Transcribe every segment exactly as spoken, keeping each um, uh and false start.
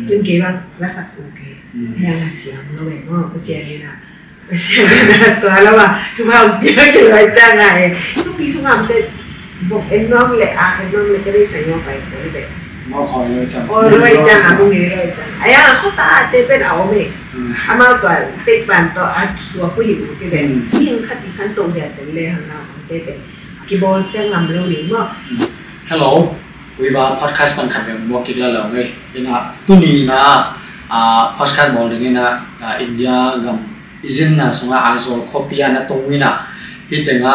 Tun kei bang lasak uh kei. Hiang a siam lo e maw, Pasian in a, Pasian in a tua lo a, tu bang pia kei lo a ciang a e. Tu pi sung am te vok en nuam le a en nuam le ka dei sa nyo pai ko le. Maw khoi lo ciang. Oi lo ciang a mung lo ciang. A yang a khota te pen a om e. Amau tua te pan to a sua ku hi bu kei be. Ni ang khat i khan to zia te le hang na te pen. Kibol se ngam lo ni maw. Hello. Viva podcast pan khat veng muak kik la lo ngei. Ina tuni na podcast bawl ding ina India gam i zinna sunga Aizawl khuapi a na tung ina hi tenga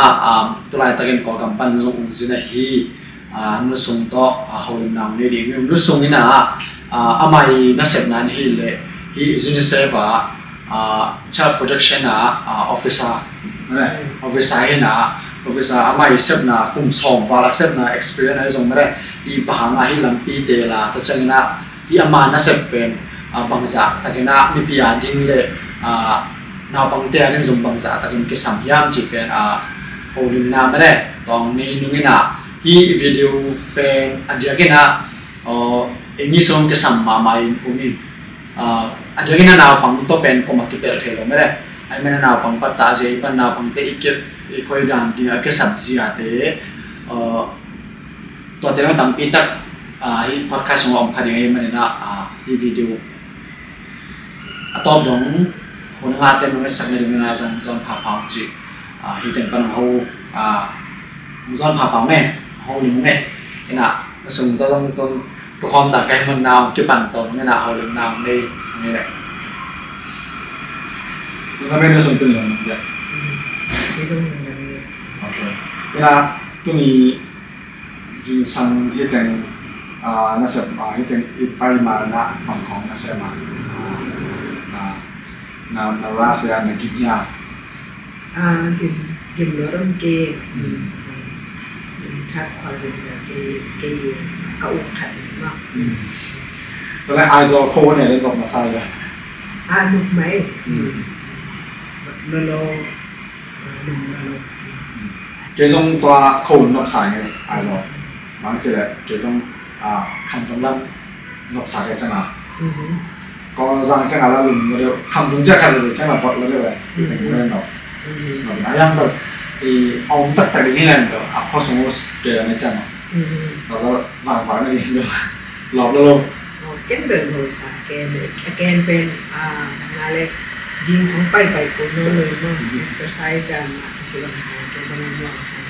tulai takin Kawlgam pan zong ung zina hi. Nu sung tawh holimna ung nei ding hi. Nu sung ina amai nasepna hi le hi UNICEF a Child Protection a officer, officer hi na, officer amai sepna kum sawm val a sepna experience ahi zong mare i pahang a hi lampi te la ta ciang ina hi ama nasep pen bangzah takin a mipi a ding le naupangte a ding zong bangzah takin kisam hiam ci pen holimna mare tawng nei nung ina hi video pen a diak ina eng i sung kisam mahmah in um in. A diakin a naupang tawh pen koma kipelh thei lo mede. Ai men a naupang patta zia i pan naupangte i kep i khoi dan ding a kisap ziate tuate na tampi tak hi podcast sungah om kha ding ahi manin ah hi video a tawp dong hun ngate nung sak na ding na zong zon pha pha ci. Hi teng pan ho zon pha pha me ho lim nge ina sung to zong to Tukhawm ta kai mun nau kipan tawh nge na hau lem nau nei nge le. Nuna men sung tun lem nge. Okay. Ina tuni zingsang hiteng nasep hiteng i pai ma na pangkong nasep ma na na na rasa na gimia. Gim gim lo dong ke thak khua zin na ke ke ka uk khat ni ma. Tole ai zo ko ne le nok na sa ya. A nuk mai. Lo lo. Lo lo. Ke zong tua ko nok sa ne ai zo. Mang che le ke zong kham tong lam. Nopsa ke changa. Ko zang changa la lum lo deu. Kham tung changa la lum changa vot lo deu. Teng ko nop. Nop na yang lo. I om tak tak ding hilan lo. A ko sung ke la ne changa. Lo lo vang vang na ding lo. Lop lo lo. Ken bel lo sa ken ken pen a nga le jing khong pai pai ko no lo mo. Exercise dan ma ki bang sa ke bang mo sa.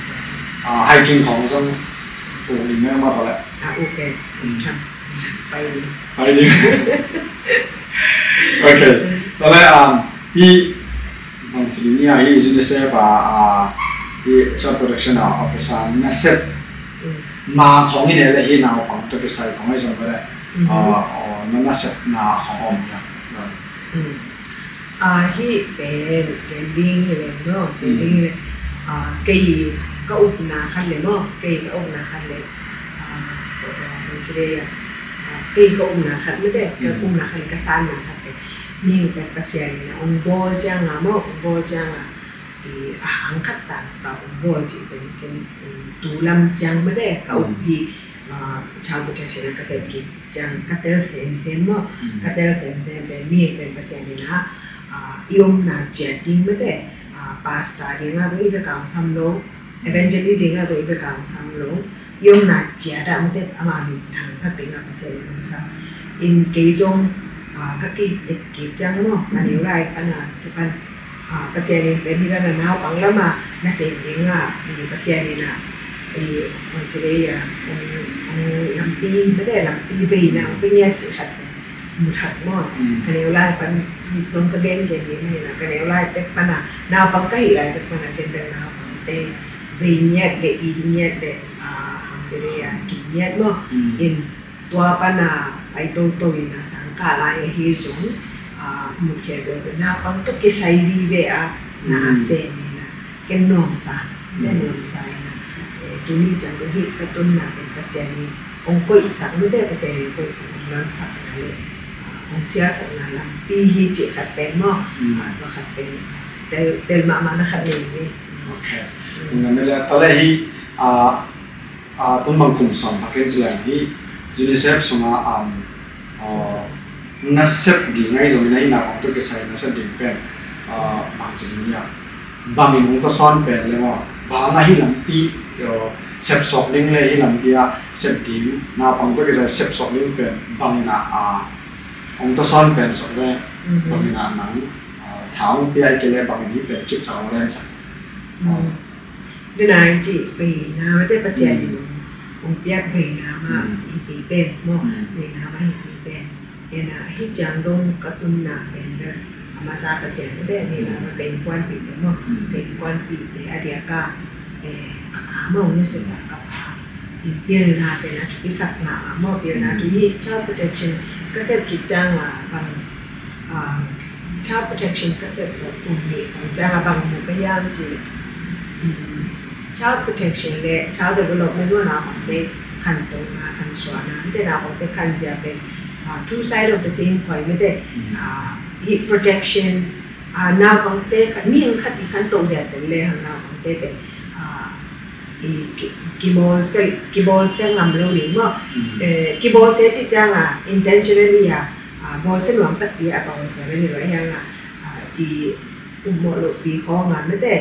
A hiking khong zong. Uk ding me ma tole. A uk e. Chang. Pai ding. Pai ding. Okay. Tole um hi bang ci ni a hi UNICEF a a hi child protection a officer nasep ma khong hi ne le hi naupang to kisai khong ai zong le. Na nasep na khong om ya. Ahi pen ken ding hi le no ken ding hi le kei ka upna khat le no kei ka upna khat le kei ka upna khat mete ka upna khat le ka sanna khat le ning pen Pasian na ong bol ciang a mo ong bol ciang a a hang khat ta ta ong bol ci pen ken tu lam ciang mete ka up hi. Child protection ka sem kik ciang ka tel semsem maw ka tel semsem pen mi pen Pasian in a i omna ciat ding mete pastor ding a zong i bia kang sam lo evangelist ding a zong i bia kang sam lo i omna ciat a mete ama min thangsak ding a Pasian in thangsak in kei zong ka ki et kik ciang maw ka neu lai pan a kipan Pasian in pen hi dan a naupang lam a nasem ding a Pasian in a Oi ci lei a ong lampi mete lampi veina ong pe ngiat ci khat mu thak maw ka neu lai pan zong ka gen gen ding hi na ka neu lai pek pan a naupang ka hi lai pek pan a ken pen naupang te vei ngiat le i ngiat le ong ci lei a ki ngiat maw in Tua pana pai toto ina sangkah lai ahi zong mutkhia bel bel naupang tawh kisai vive a na sem ina ken nuamsa ken nuamsa ina tuni ciang tua hi ka tunna pen Pasian in ong koihsak mite Pasian in koihsak ong lamsakna le ong siasakna lampi hi cih khat pen maw tua khat pen tel tel mahmah na khat nei ve. Ok. Tua le hi a tun bang kum sawm phakin ci leng hi UNICEF sunga um, uh, Nasep ding ahi zongin ahi naupang tawh kisai nasep ding pen bangci ding ia, bangin hong tawsawn pen le maw, bang ahi lampi sepsawk ding le hi lampi a sep ding, naupang tawh kisai sepsawk ding pen bangin a hong tawsawn pen sawk le bangin a nang tha hong pia i ke le bangin hi pen kip tha hong lensak. Dena i cih veina mate Pasian in hong piak veina mah i pi pen maw, veina mah i pi pen. Ena hi ciang dong ka tunna pen bel a masa Pasian mate ni la ka innkuanpihte maw, ka innkuanpihte a diaka ka pa maw, nusia sa ka pa in pilna pen a thupi sak mahmah maw, pilna tu hi child protection ka sep khit ciang a bang child protection ka sep kum nih bang ciang a bang mu ka hiam cih child protection le child development maw, naupangte khantohna, khansuahna, mite naupangte khanzia pen two side of the same coin mite. Hi protection, naupangte khat, mi hang khat i khantoh zia pen le hang naupangte pen i ki- kibawlsia, kibawlsia ngam lo ding maw. Kibawlsia cih ciang a intentionally a bawlsia nuam takpi a bawlsia lo ding lo hiang a i ummawh lohpi khawng a mate,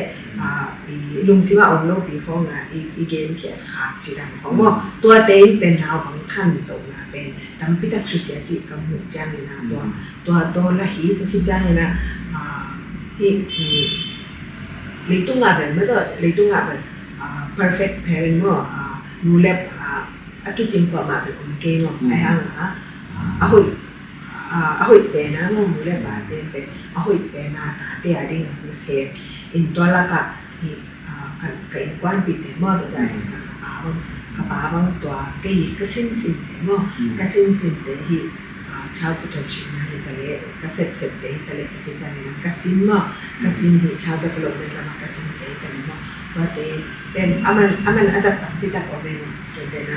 i lungsim a om lohpi khawng a i genkhiat khak cih dan khawng maw. Tuate in pen naupang khantohna pen tampi tak susia cih ka muh ciangin a tua, tua tawh la hi tua khit ciangin a hi, leitung a bel mate, leitung a bel perfect parent maw, nu le pa a kicing kuamah bel om kei maw. Ahi hang a a hoih a hoih pen a maw, nu le pate pen a hoih pen a tate a ding a hong sem in tua lakah hi. Ka innkuanpihte maw, tua zah ding a ka pa bang, ka pa bang tua kei ka sinsinte maw, ka sinsinte hi child protection a hi ta le, ka sepsepte hi ta le, ka khit ciangin ka sin maw, ka sin hi child development lamah ka sinte hi ta le maw. Tuate pen aman, aman a zat takpi tak om e maw. Tuate na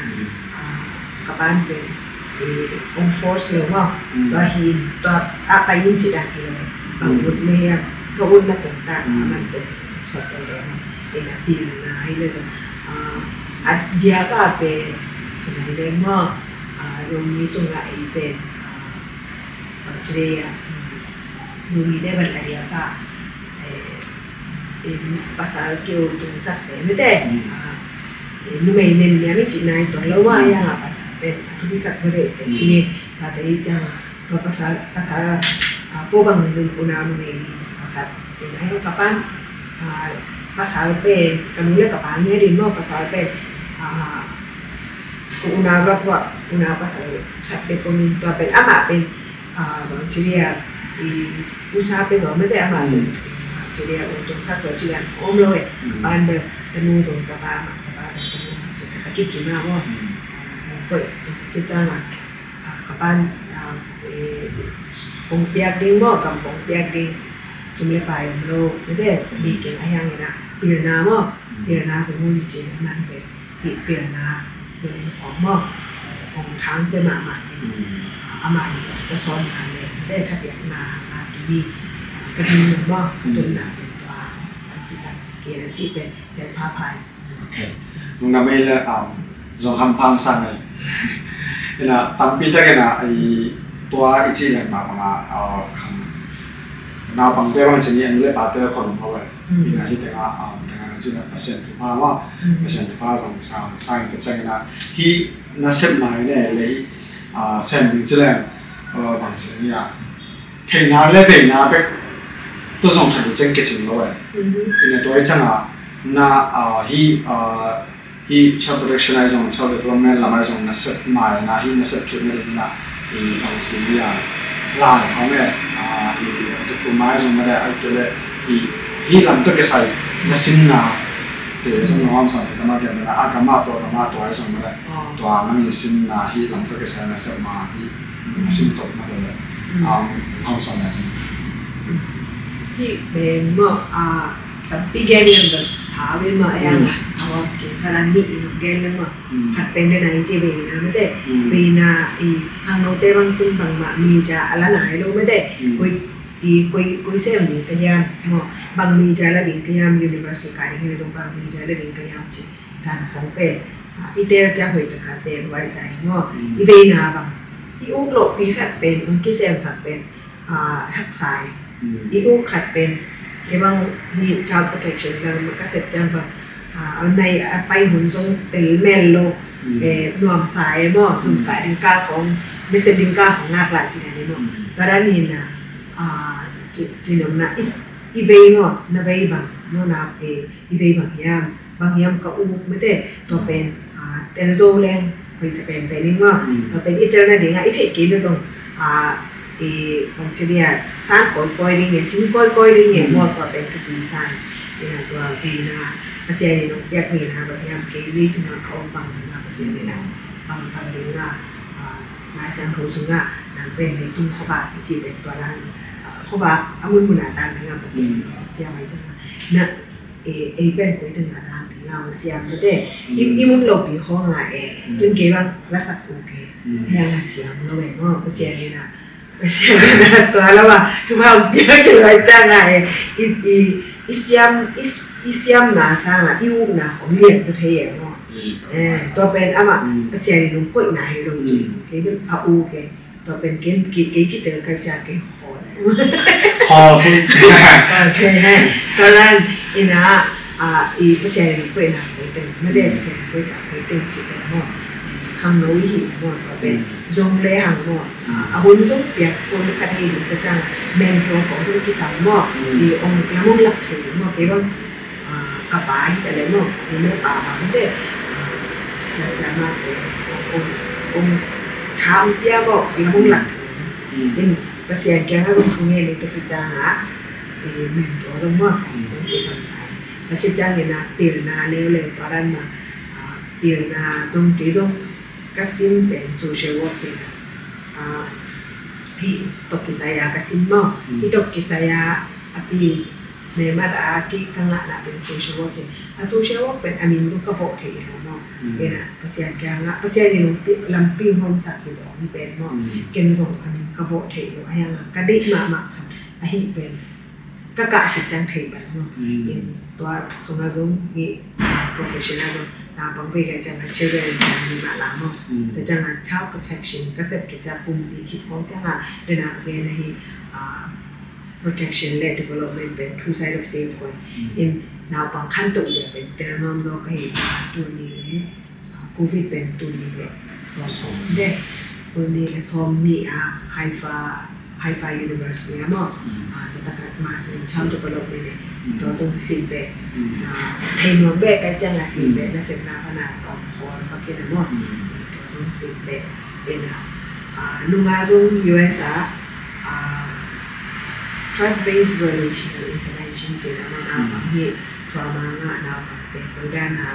ka pan pen hong force lo maw. Tua hi in tua a pai in cih dan hi lo. Bang ut mei a ka utna tungtak aman pen sawt lo le maw. Ina pilna hi le zong a diak a pen tunai le maw. Zomi sungah ei pen bang ci le a Zomi te ban a diak a pasal ki-ul tungsakte mite. Numei nen niam i cih nai tuan lo mah a, yang a pasal pen a thupisak zaw deuhte ci ni. Tate i ciang a tua pasal, pasal a po bang nun unau numei ni pasal khat. Ina hi ka pan pasal pen ka nu le ka pa ngia din maw, pasal pen ko unau lak wak unau pasal khat pen ko min tua pen amah pen bang ci le a i usa pe zaw mate amah pen bang ci le a ul tungsak zaw ci le a om lo e. Ka pan bel tanu zong tapa mah, tapa zong tanu mah ci a kikim a maw. Koih ki cang a ka pan kong piak ding maw, kam kong piak ding sum le pai om lo mate. Mi keng a hiang ina pilna maw, pilna zong hun ci na man pen. Hih pilna zong khawng maw, hong thang pia mahmah in, amah in ka sawnna le ka thapiakna a tuni ka dinmun maw, ka tunna pen tua tampi tak kei a cih pen tel phapha in. Ok. Lungdam ei le, zong hampha sang ei. Ina tampi tak ina i tua i cih le mahmah a, naupangte bang cih ni a nu le pate khawng om lo ei. Ina hi tengah, tengah na cih na Pasian thupha maw. Pasian thupha zong sang, sang ka ciang ina hi nasep mai ne le hi, sem ding ci leng, bang ci ni a. Theihna le veina bek tua zong khat ding ciang kicing lo ei. Ina tua i ciang a na hi, hi child protection ahi zong, child development lam ahi zong, nasep mai na hi nasep theihna ding na i bang ci ni a lai khawng e, i diploma ahi zong mate, ahih kei leh hi lam tawh kisai na sinna te zong na hawmsawn hi ta mah kei na a gam a tua, gam a tua ahi zong mate, tua nang i sinna hi lam tawh kisai nasep ma hi na sin tawh mate le hawmsawn na cin. Hih pen maw a Tampi gen leng bel sau in mah, a yang a, a wang kei khat a nih in hong gen leng mah. Khat pen den a i ci veina mate. Veina i khangnote bang tun bangmah media a la nai lo mate. Koi, i koi, koi sem ding ka hiam maw. Bang media la ding ka hiam, university ka ding hi lo bang media la ding ka hiam ci. Dan khong pen i tel ciang hoih taka tel huai sa hi maw. I veina bang I uk lohpi khat pen, ong kisiamsak pen, ah, haksa hi. I uk khat pen, kei bang hi child protection lam ka sep ciang bang, ah, a nai a pai hun zong tel mel lo, eh, nuamsa hi maw, zum kah ding kah khong, message ding kah khong ngak lah ci dan hi maw. Tua dan hi na, ah, ci, ci nong na i, i vei maw, na vei bang, no na, eh, i vei bang hiam, bang hiam ka uk mate, tua pen, ah, tel zo leng, hoih sa penpen in maw. Tua pen i telna ding a, i theih kei na zong, ah, i bang ci dia, san kawikawi ding e, sin kawikawi ding e maw, tua pen thupi sa in. Ina tua veina, Pasian in hong piak veina bang hiam, kei leitung a ka om bang ding a, Pasian in a, bang, bang ding a, ah, Lai Siangtho sung a, nang pen leitung khuavak i ci pen tua dan, ah, khuavak a munmun a tang ding a, Pasian in hong siam a i ciang a. Na, eh, ei pen koi teng a dang ding a hong siam mate. I, i mun lopi khawng a, eh, tun kei bang lasak uk e. Hiang a siam lo e maw, Pasian in a, Pasian in a tua lo a, tu ma hong piak kei lai ciang a, eh, i, i, i siam, i, i siamna sang a, i ukna khong lian tu thei e maw. Eh, tua pen amah, Pasian in hong koihna hi lo. Kei bang a uk e. Tua pen kei, kei, kei kitel ka cia kei khawl. Khawl kei. Khawl kei hai. Tua dan, ina, ah, i Pasian in koihna koi teng, mate Pasian in koihna koi teng ci teng maw. Khangno i hi maw, tua pen zong le hang maw. Ah, a hun zong piak kun khat hi ding ka ciang, mentor khong zong kisam maw. I ong, lam ong lak thei maw, kei bang ah, ka pa hi ta leh maw, ka inn le pa bang te, ah, sia, siamate, ong, ong, ong tha ong pia maw, lam ong lak thei. In, Pasian kiangah ong thu ngen in, tua khit ciangah, eh, mentor zong maw, zong kisam sa in. Tua khit ciangin ah, pilna leuleu tua dan mah, ah, pilna zong kei zong ka sin pen social work hi na. Ah, hih tawh kisai a ka sin maw. Hih tawh kisai a a pi Nemat a ki ka ngahna pen social work hi. A social work pen a min zong ka vawh theih lo maw. Ken a Pasian kiangah, Pasian in hong pi, lampi hong honsak hi zong hi pen maw. Ken zong a min ka vawh theih lo, a hiangah ka deih mahmah khat ahi pen. Ka kah khit ciang thei pan maw. Ken tua sungah zong mi, ah, professional zong naupang pei ka ciangah children and family mah la maw. Tua ciangah child protection ka sep khit ciang kum nih khit khawng ciangah dena ka gen ahi, ah, protection le development pen two side of same coin. In naupang khantoh zia pen tel nuam zaw ka hi, ah, tuni le, ah, covid pen tuni le sawm, sawm. De, tuni le sawm nih a Haifa, Haifa University a maw. Ah, taktak ma sung child development e. Tua zong sin beh. Ah, thei nuam beh ka ciang a sin beh na sepna pana tua khawl bakin a maw. Tua zong sin beh. Ina, ah, nunga zong U S a, ah, trust-based relational intervention cih na maw, naupang hi trauma ngah naupangte koi dan a,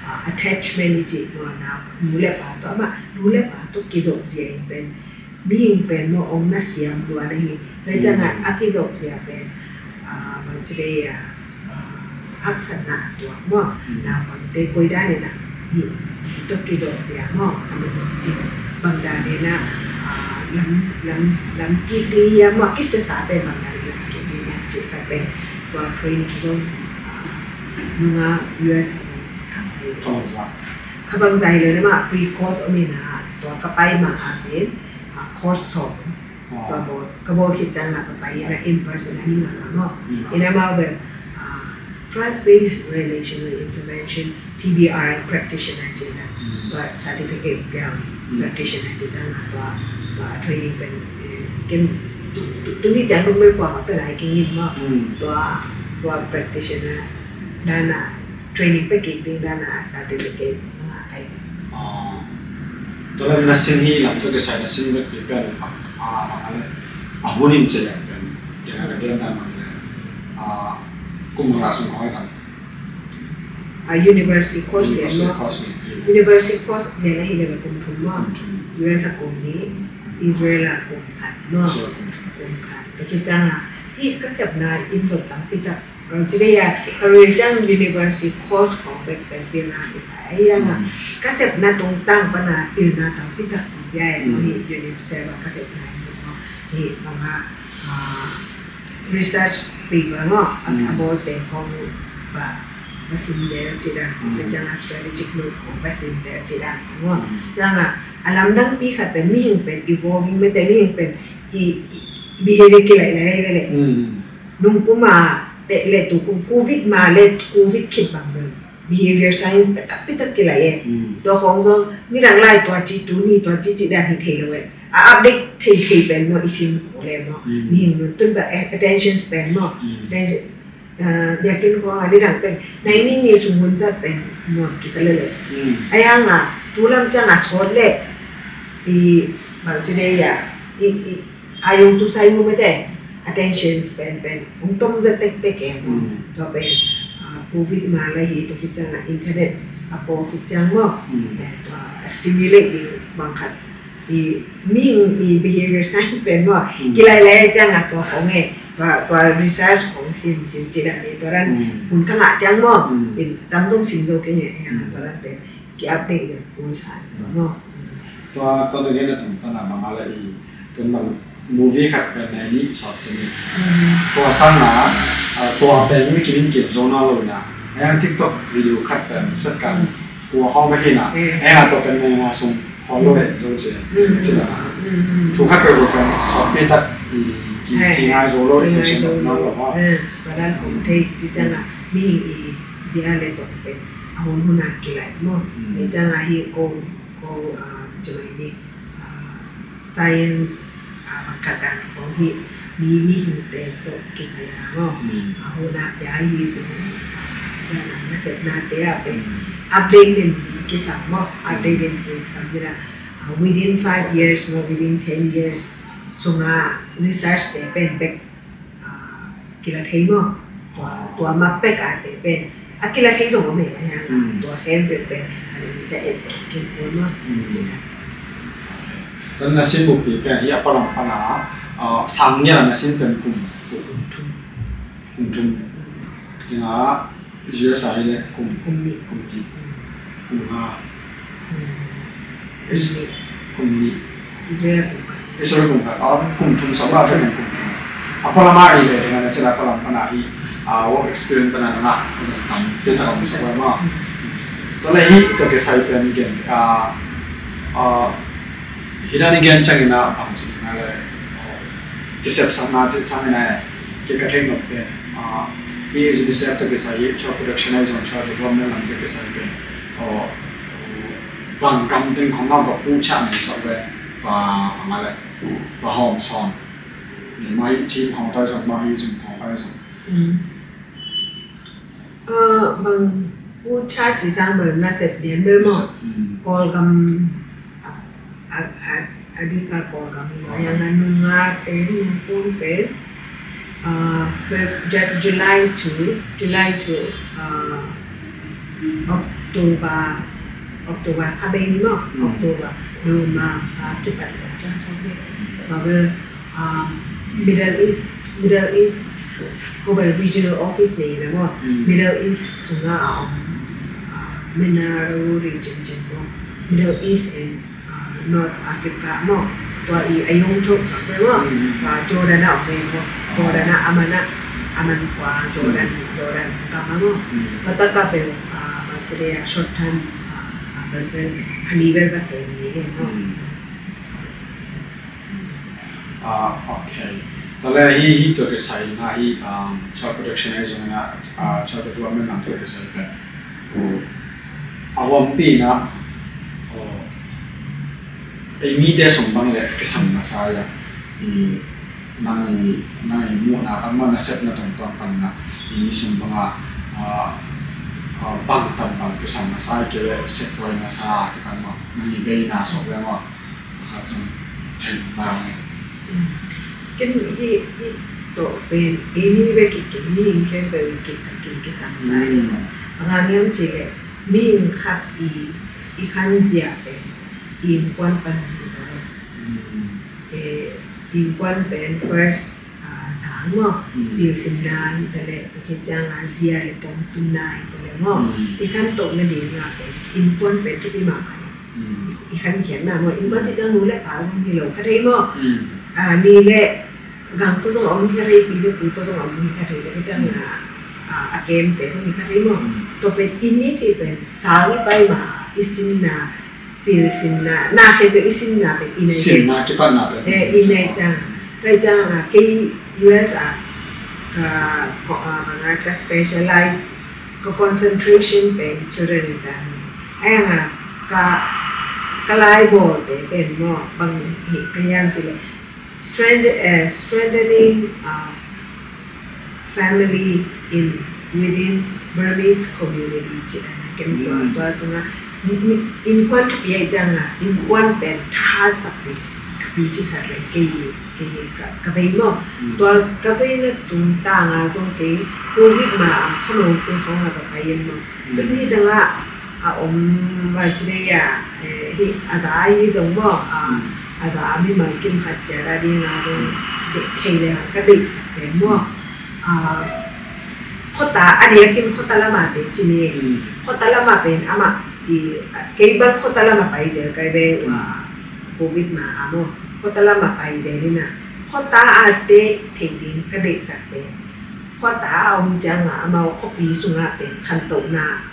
ah, attachment i cih maw, naupang nu le pa tawh amah, nu le pa tawh kizop zia in pen mihing pen maw ong na siam lua na hi. Tua ciangah a kizop zia pen, ah, bang ci dei a, ah, haksatna a tuak maw. Naupangte koi dan in a hi, hi tawh kizop zia maw. A lungsim bang dan in a, ah, lam, lam, lam kik ding hiam maw. Kisiasa pen bang dan in lam kik ding hiam cih khat pen tua training zong, ah, nunga U S a zong thang thei. Ka bangzah hi lo na maw, pre-course om in a tua ka pai ma a pen, ah, course sawm. Tua bawl, ka bawl khit ciang la ka pai in a in person a hi ma la maw. Ina amau bel, ah, trust-based relational intervention, T B R practitioner ci na. Tua certificate pia practitioner ci ciang la tua, tua training pen, eh, ken tu, tu, tu ni ciang tu mel kua ma pen ai ken in maw. Tua, tua practitioner dan a training pia kik ding dan a certificate na kai. Tua leh na sin hi lam tawh kisai na sin bek pi pen a, a, a hun in ci leng pen, ken a ka gen dan bang leh, a, kum bang la sung khawng ai tam. A university course lian maw. University course lian. University course lian ahi leh kum thum maw. Kum thum. U S a kum nih, Israel a kum khat maw. Israel kum thum. Kum khat. Tua khit ciang a, hih ka sepna in zong tampi tak Ci dei a, ka rel ciang university course khawng bek pen pilna kisai a, ka sepna tungtang pana pilna tampi tak hong pia e. Hi UNICEF a ka sepna in zong hi bang a, ah, research paper maw, a bawlte khawng va, va sim zel ci dan, pen ciang a strategic note khawng va sim zel ci dan maw. Ciang a, A lamdangpi khat pen mihing pen evolving mete, mihing pen i, i behavior kilaih lai ve le. Nung kum a teh le tu kum covid ma le covid khit bang bel behavior science takpi tak kilaih e. Tua khong zong nidang lai tua ci, tuni tua ci ci dan hi thei lo e. A update thei thei pen maw, i sim ko le maw, mihing nun tun ba attention span maw. Biakinn khong a nidang pen nai ni ni sung hun zat pen nuam kisa lele. A yang a tu lam ciang a sawt le i bang ci dei a, i, i a yung tu sai mu mete attention span pen hong tom zat tek tek e maw. Tua pen covid ma la hi, tua khit ciang a internet a paw khit ciang maw, tua a stimulate ding bang khat i mihing i behavior science pen maw, kilaih lai ciang a tua khong e, tua, tua research khong sim sim ci dan e, tua dan hun ka ngah ciang maw, in tam zong sim zo keng e, yang a tua dan pen ki update zat ko sa tua maw. Tua, tua dong gen a tum tan a bang a la i tun bang movie khat pen nai ni sawt ci ni. Tua sang a, tua pen mi kimin kim zo na lo na, yang TikTok video khat pen set kan kua khawng bek hi na, eh, a tawh pen mei nga sung khawl lo eh, zo ci, ci lo na. Thu khat peuh peuh pen sawtpi tak i ki, ki ngai zo lo, i ki ngai zo lo. Tua dan om thei ci ciang a, mihing i zia le tuak pen a hun hun a kilaih maw. Ei ciang a hi ko, ko, ah, ci mai ni, ah, science, ah, bang khat dan khong hi, mi, mihingte tawh kisai a maw. A hun a pia hi zong, ah, dan a nasepnate a pen update den ding kisam maw, update den ding kisam ding a, ah, within five years maw, within ten years sung a research te pen bek, ah, kila thei maw. Tua, tua mah pek a te pen a kila thei zong om e, a hiang a tua khempeuh pen a ding ca et kik kik kul maw. Tua na sin bukpi pen hi a palam pana, ah, sang nia na sin pen kum, kum thum. Kum thum. Ina U S A hi le kum, kum nih, kum nih, kum nga. Kum nih. Kum nih. Israel kum khat. Israel kum khat. Ah, kum thum sa ma kum thum. A palam a i le, dengan a cila palam pana hi, ah, work experience pana nga, tam te ta kum sa ma. Tua le hi ka ke sai pen gen, ah, ah, hi dan i gen ciang ina pang sing na le, kisep sang na ci sang ina. Kei ka theih nop pen, ah, hi U Z D C F tawh kisai hi, Chaw Production ahi zong, Chaw Development lam tawh kisai pen, aw, bang kam teng khong a va puhchah nei sak ve, va, va nga le, va hawm sawn. Nei mai team khong tai zong, mai zum khong tai zong. Bang puhchah ci sang bel nasep lian bel maw. Kawlgam a, a, a dik a Kawlgam hi lo. Yang a nunga pen, nungpun pen, ah, Feb-, Ju-, July to, July to, ah, October, October kha bei ni maw. October, November kha kipat lo ciang sawm hi. Tua bel, um, Middle East, Middle East, ko bel regional office nei na maw. Middle East sunga a om, ah, MENA region ciang ko. Middle East and, ah, North Africa maw. Tua i a yong thok sak maw. Tua Jordan a om maw. Jordan a Amman a, Amman khua Jordan, Jordan gam a maw. Tua tak a bel, ah, ma cire a short time, ah, ah, bel, bel, khani bel ba sai ni maw. Ah, okay. Tua le hi, hi tua kisai na hi, um, Chaw Production ahi zong na, ah, Chaw Development lam tua kisai pen. Oh, a huampi na, oh, ei mite sung bang le kisam na sa ya. I, nang i, nang i muhna pan ma, na sepna tongtong pan na. I mi sung bang a, ah, ah, bang tam bang kisam na sa i ke le sep koi na sa ki pan ma. Nang i vei na sok le ma. Pakhat zong thei bang e. Ken hi, hi tawh pen, ei mi bek kik kik, mihing khempeuh in kik sak, kik, kisam sa e. Bang hang hiam cih leh, mihing khat i, i khanzia pen, innkuan pan hi zaw e. Eh, innkuan pen first, ah, sang maw, pilsimna hi ta leh, tua khit ciang a zia le tongsimna hi ta leh maw. I khantohna ding a pen, innkuan pen thupi mahmah e. I, i khankhiatna maw, innkuan cih ciang nu le pa zong hi lo kha thei maw. Ah, ni le gang tawh zong om hi kha thei, pi le pu tawh zong om hi kha thei, le ka ciang a, ah, a kemte zong hi kha thei maw. Tua pen inn i cih pen sang i pai ma, i sinna, Pilsinna, na khempeuh i sinna pen i nei. Sinna kipatna pen eh, i nei ciang. Tua ciang a, kei U S a ka, ka, a, manga ka specialize, ka concentration pen children and family. Ahi hang a, ka, ka laibawlte pen maw, bang hi ka hiam cih leh strength-, eh, strengthening, uh, family in, within Burmese community, ci a na ken tua, mm, tua sungah, mi, mi, innkuan thupi ahi ciang a, innkuan pen thahatsak ding thupi ci khat pen kei, kei ka, ka vei maw. Mm. Tua ka veina tungtang a zong kei Covid ma a khuanawngte khawng a ka pai in maw. Mm. Tuni dang a, a om vai ci dei a, eh, hi, a za ahi zong maw, a, mm, a za a mimal kim khat ciat a ding a zong, mm, deih thei le hang ka deihsak pen maw. A, khuata, a diakin khuata lama te ci ni. Mm. Khuata lama pen amah, i, a, kei bang khuata lama pai zel kai ve, mm, ua, Covid ma a maw. Khuata lama pai zel in a. Khuata a te thei ding ka deihsak pen. Khuata a om ciang a amau khuapi sungah pen khantohna,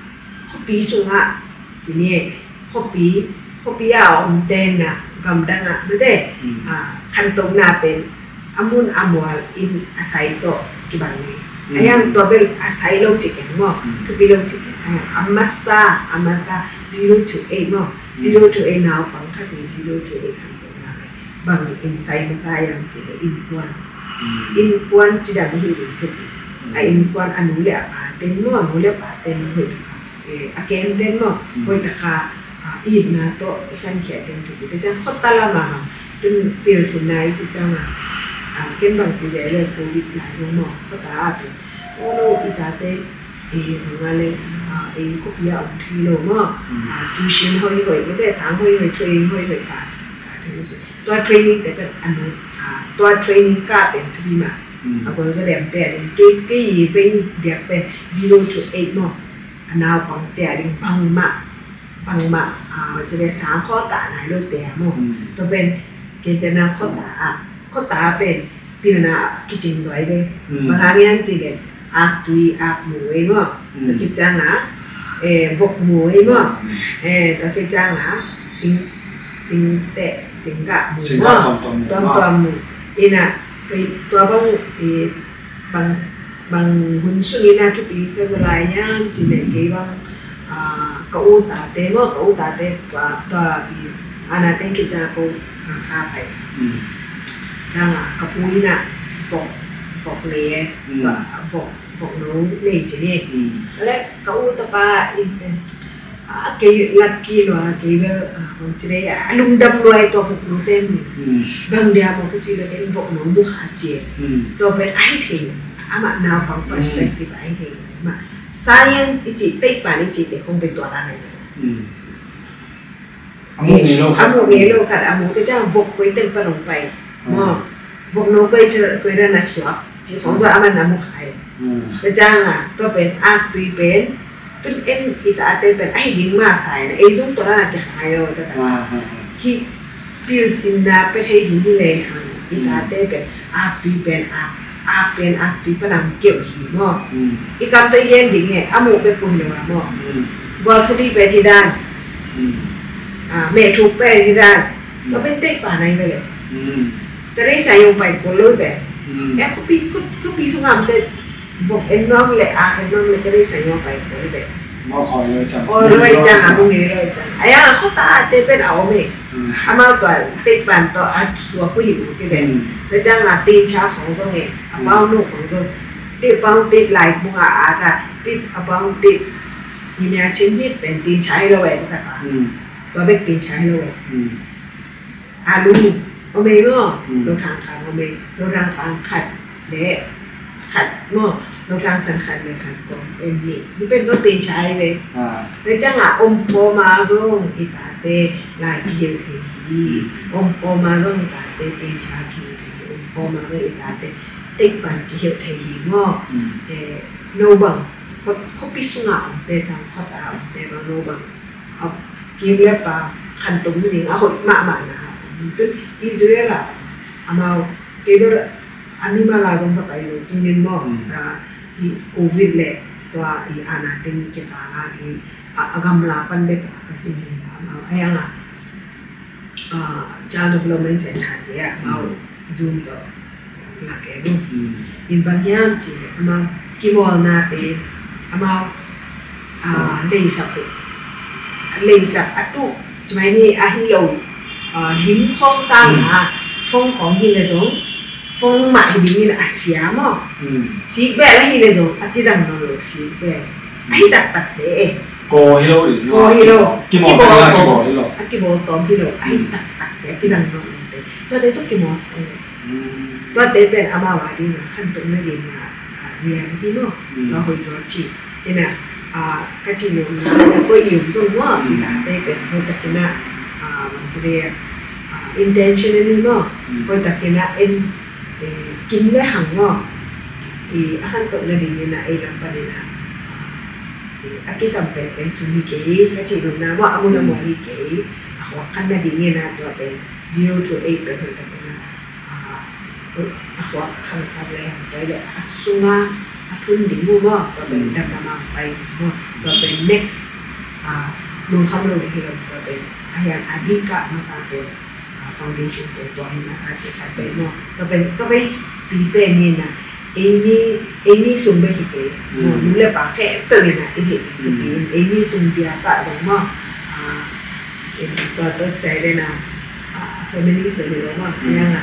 khuapi sungah, ci ni, khuapi, khuapi a om tenna gamdang ah, mate, mm, a, khantohna pen a mun a mual in a sai tawh kibang ni. Mm. Ahi hang tua bel a sai lo ci keng maw, mm, thupi lo ci keng. Ahi hang a masa, a masa zero to eight maw, mm, zero to eight naupang khat ni zero to eight khantohna pen bang in sai masa hiam cih leh innkuan. Mm. Innkuan cidam hi ding thupi. Mm. A innkuan a nu le a pa ten maw, a nu le a pa ten hoih taka, eh, a kem ten maw, mm, hoih taka, ah, itna tawh i khankhiat ding thupi. Tua ciang khuata lam a, tun pilsinna i cih ciang a, ah, ken bang ci zel le Covid lai zong maw, khuata a pen, oh no, i tate, eh, bang a le, ah, ei khuapi a om thei lo maw, mm, ah, tuition hoihhoih, mate sang hoihhoih, training hoihhoih ka, ka thei ci. Tua training te pen a nu, a, tua training kah pen thupi mah. Mm. A gualzo liamte a ding kei, kei i vei diak pen zero to eight maw. A naupangte a ding bangmah, bangmah, a, ci ve sang khawng kah nai lote a maw. Mm. Tua pen kei te na khuata a, khuata pen pilna kicing zuai ve. Mm. Bang hang hiam cih leh aktui, akmu ei maw. Mm. Tua khit ciang a, eh, vokmu ei maw. Mm. Eh, tua khit ciang a, sing, singteh, singgah mu maw. Singgah tuamtuam mu maw. Tuamtuam mu. Ina, kei tua bang, eh, bang, bang hun sung ina thupi sa za lai hiam cih leh kei bang, ah, ka u tate maw, ka u tate tua, tua i, a na teng khit ciang a ko, ah, kha pai. Mm. Ciang a, ka pu ina vok, vok nei e, mm, tua, vok, vokno nei ci ni. Mm. Le ka u tapa in pen, a, kei lucky lua, kei bel, a, bang ci leh, a, lungdam lua i tua vokno ten. Mm. Bang dia maw ka ci leh ken vokno mu kha ci e. Mm. Tua pen a hi thei, amah naupang, mm, perspective a hi thei. Mah science i cih, teitei pan i cih te khong pen tua dan ahi. Mm. A muh ngei lo khat. A muh ngei lo khat, a muh te ciang vok koi teng pan hong pai. Ah. Maw. Vokno koi, koi dan a suak. Ci khong tua a man a muh khai. Ah. Te ciang a, tua pen, aktui pen. Tun en i tate pen, a hi ding masa in. Ei zong tua dan a kikhai lo, tua dan. Ah, ah, ah. Hi, pilsinna pia thei ding hi lehang. I tate pen, aktui pen, ak, ak pen, aktui pan a keu hi maw. Mm. I kam te yen ding e, a muh bek pun lo a maw. Mm. Gual khudi pen hi dan. Mm. Ah, meh thuk pen hi dan. Mm. Tua pen teitei pan ahi ve leh. Mm. Tua rei sa yong pai ko lo ve. Mm. E khuapi, khu, khuapi sung am te vok en nuam leh, ak en nuam leh, tua rei sa yong pai ko lo ve. Maw khoi lo ciang. Khoi lo ciang, a muh ngei lo ciang. Ahi hang khuata te pen a om e. Mm. Amau tua teitei pan tua a suak uh hi uh ki ven. Mm. Tua ciang a teicha khong zong e, a pau nu khong zong. Tei pau tei lai bung a a ta, tei a pau tei. Ni mia chin hit pen teicha hi lo e, ta ka. Mm. Tua bek teicha hi lo e. Mm. A lu, om e maw. Mm. Lo thang khang om e, lo thang khang khat. Le khat maw, lo thang san khat le khat kong pen ni. Ni pen zong teicha hi ve. Ah. Le ciang a om pawm a zong i tate lai kihilh thei hi. Mm. Om pawm a zong i tate teicha kihilh thei hi. Om pawm a zong i tate teitei pan kihilh thei hi maw. Mm. Eh, no bang, khuat, khuapi sung a om te sang khuat a om te bang no bang. A, kim le pa, khantoh mi ding a hoih mahmah na. Tun Israel a, amau, kei bel a mimal a zong ka pai zo tungin maw. Mm. A, i Covid le tua i ana teng kikal a, i a, a gamla pan bek a ka sim hi a. Amau a yang a, ah, Child Development Center te ah amau Zoom tawh lak e bu. In bang hiam ci amau kimawlna pen amau, ah, leisak uh, leisak a tuh cimai ni a hi lo, ah, lim khawng sang a phone khawng hi le zong phone mah hi dingin a sia maw. Sik bel a hi le zong a kizang nawn lo sik bel a hi taktak te e. Kaw hi lo ding. Kaw hi lo. Kimawl tawm hi lo. A kimawl tawm hi lo a hi taktak te a kizang nawn lo te. Tuate tawh kimawl sak lo. Tuate pen amau a ding a khantohna ding a, ah, reality maw. Tua hoih zaw ci. Ina, ah, ka ci nuam na, ah, ko i um zong maw, i tate pen hoih takin a, ah, bang ci le, ah, intentionally maw, hoih takin a en, eh, kin le hang maw, i a khantohna dingin a ei lam panin a, ah, i a kisam pen pen sum hi kei, ka ci nuam na maw, a mun a mual hi kei, a khuak khanna dingin a tua pen zero to eight pen hoih takin a, ah, a khuak khangsak le hang tua le a sunga a thun ding uh maw, tua pen damdam a pai ding maw, tua pen next, ah, lungkham lo ding hi lo, tua pen a hiang a ding kah masa pen, ah, foundation pen tua hi masa ci khat pen maw, tua pen ka vei pi pen ni na, eimi, eimi sung bek hi kei maw, nu le pa khempeuh in a i hih ding pi in eimi sung bia pah lo maw, ah, tua tua kisai le na, ah, feminist le lo maw, a yang a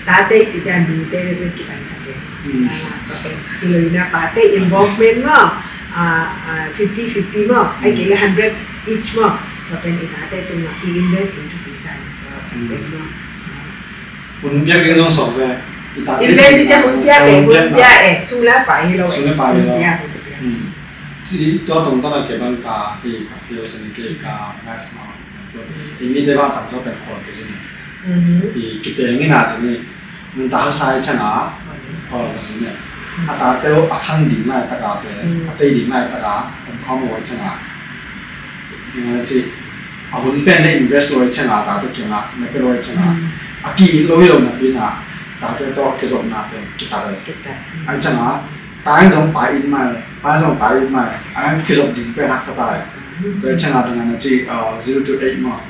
tate ci ciang nute bek bek kipaisak e. Tua pen hi lo in a pate involvement maw, ah, ah, fifty fifty maw, ai kei le hundred each maw, tua pen i tate tung a i invest in thupi sa in tua khat pen maw. Hun piak ding zong sok ve. Invest i ciang hun piak e, hun piak e, sum le pai hi lo e. Sum le pai hi lo. Hun piak, hun piak. Ci tua tong tana ke bang ka, i ka feel cin ke ka nice maw. I mite bang tam tua pen khawl ke cin. I kiteng ina cin i nuntak haksa i ciang a khawl ke cin i. A tate uh a khang ding lai taka pen, a tei ding lai taka om khawm uh i ciang a. Ina ci a hun pen na invest lo i ciang a, tate kiang a na pe lo i ciang a. A ki-it lo hi lo napi na tate tawh kizopna pen kitat lo. Kitat. A i ciang a, ta in zong pa it mai, pa in zong ta it mai, a in kizop ding pen haksa ta lai. Tua i ciang a tengah na ci, uh, zero to eight maw.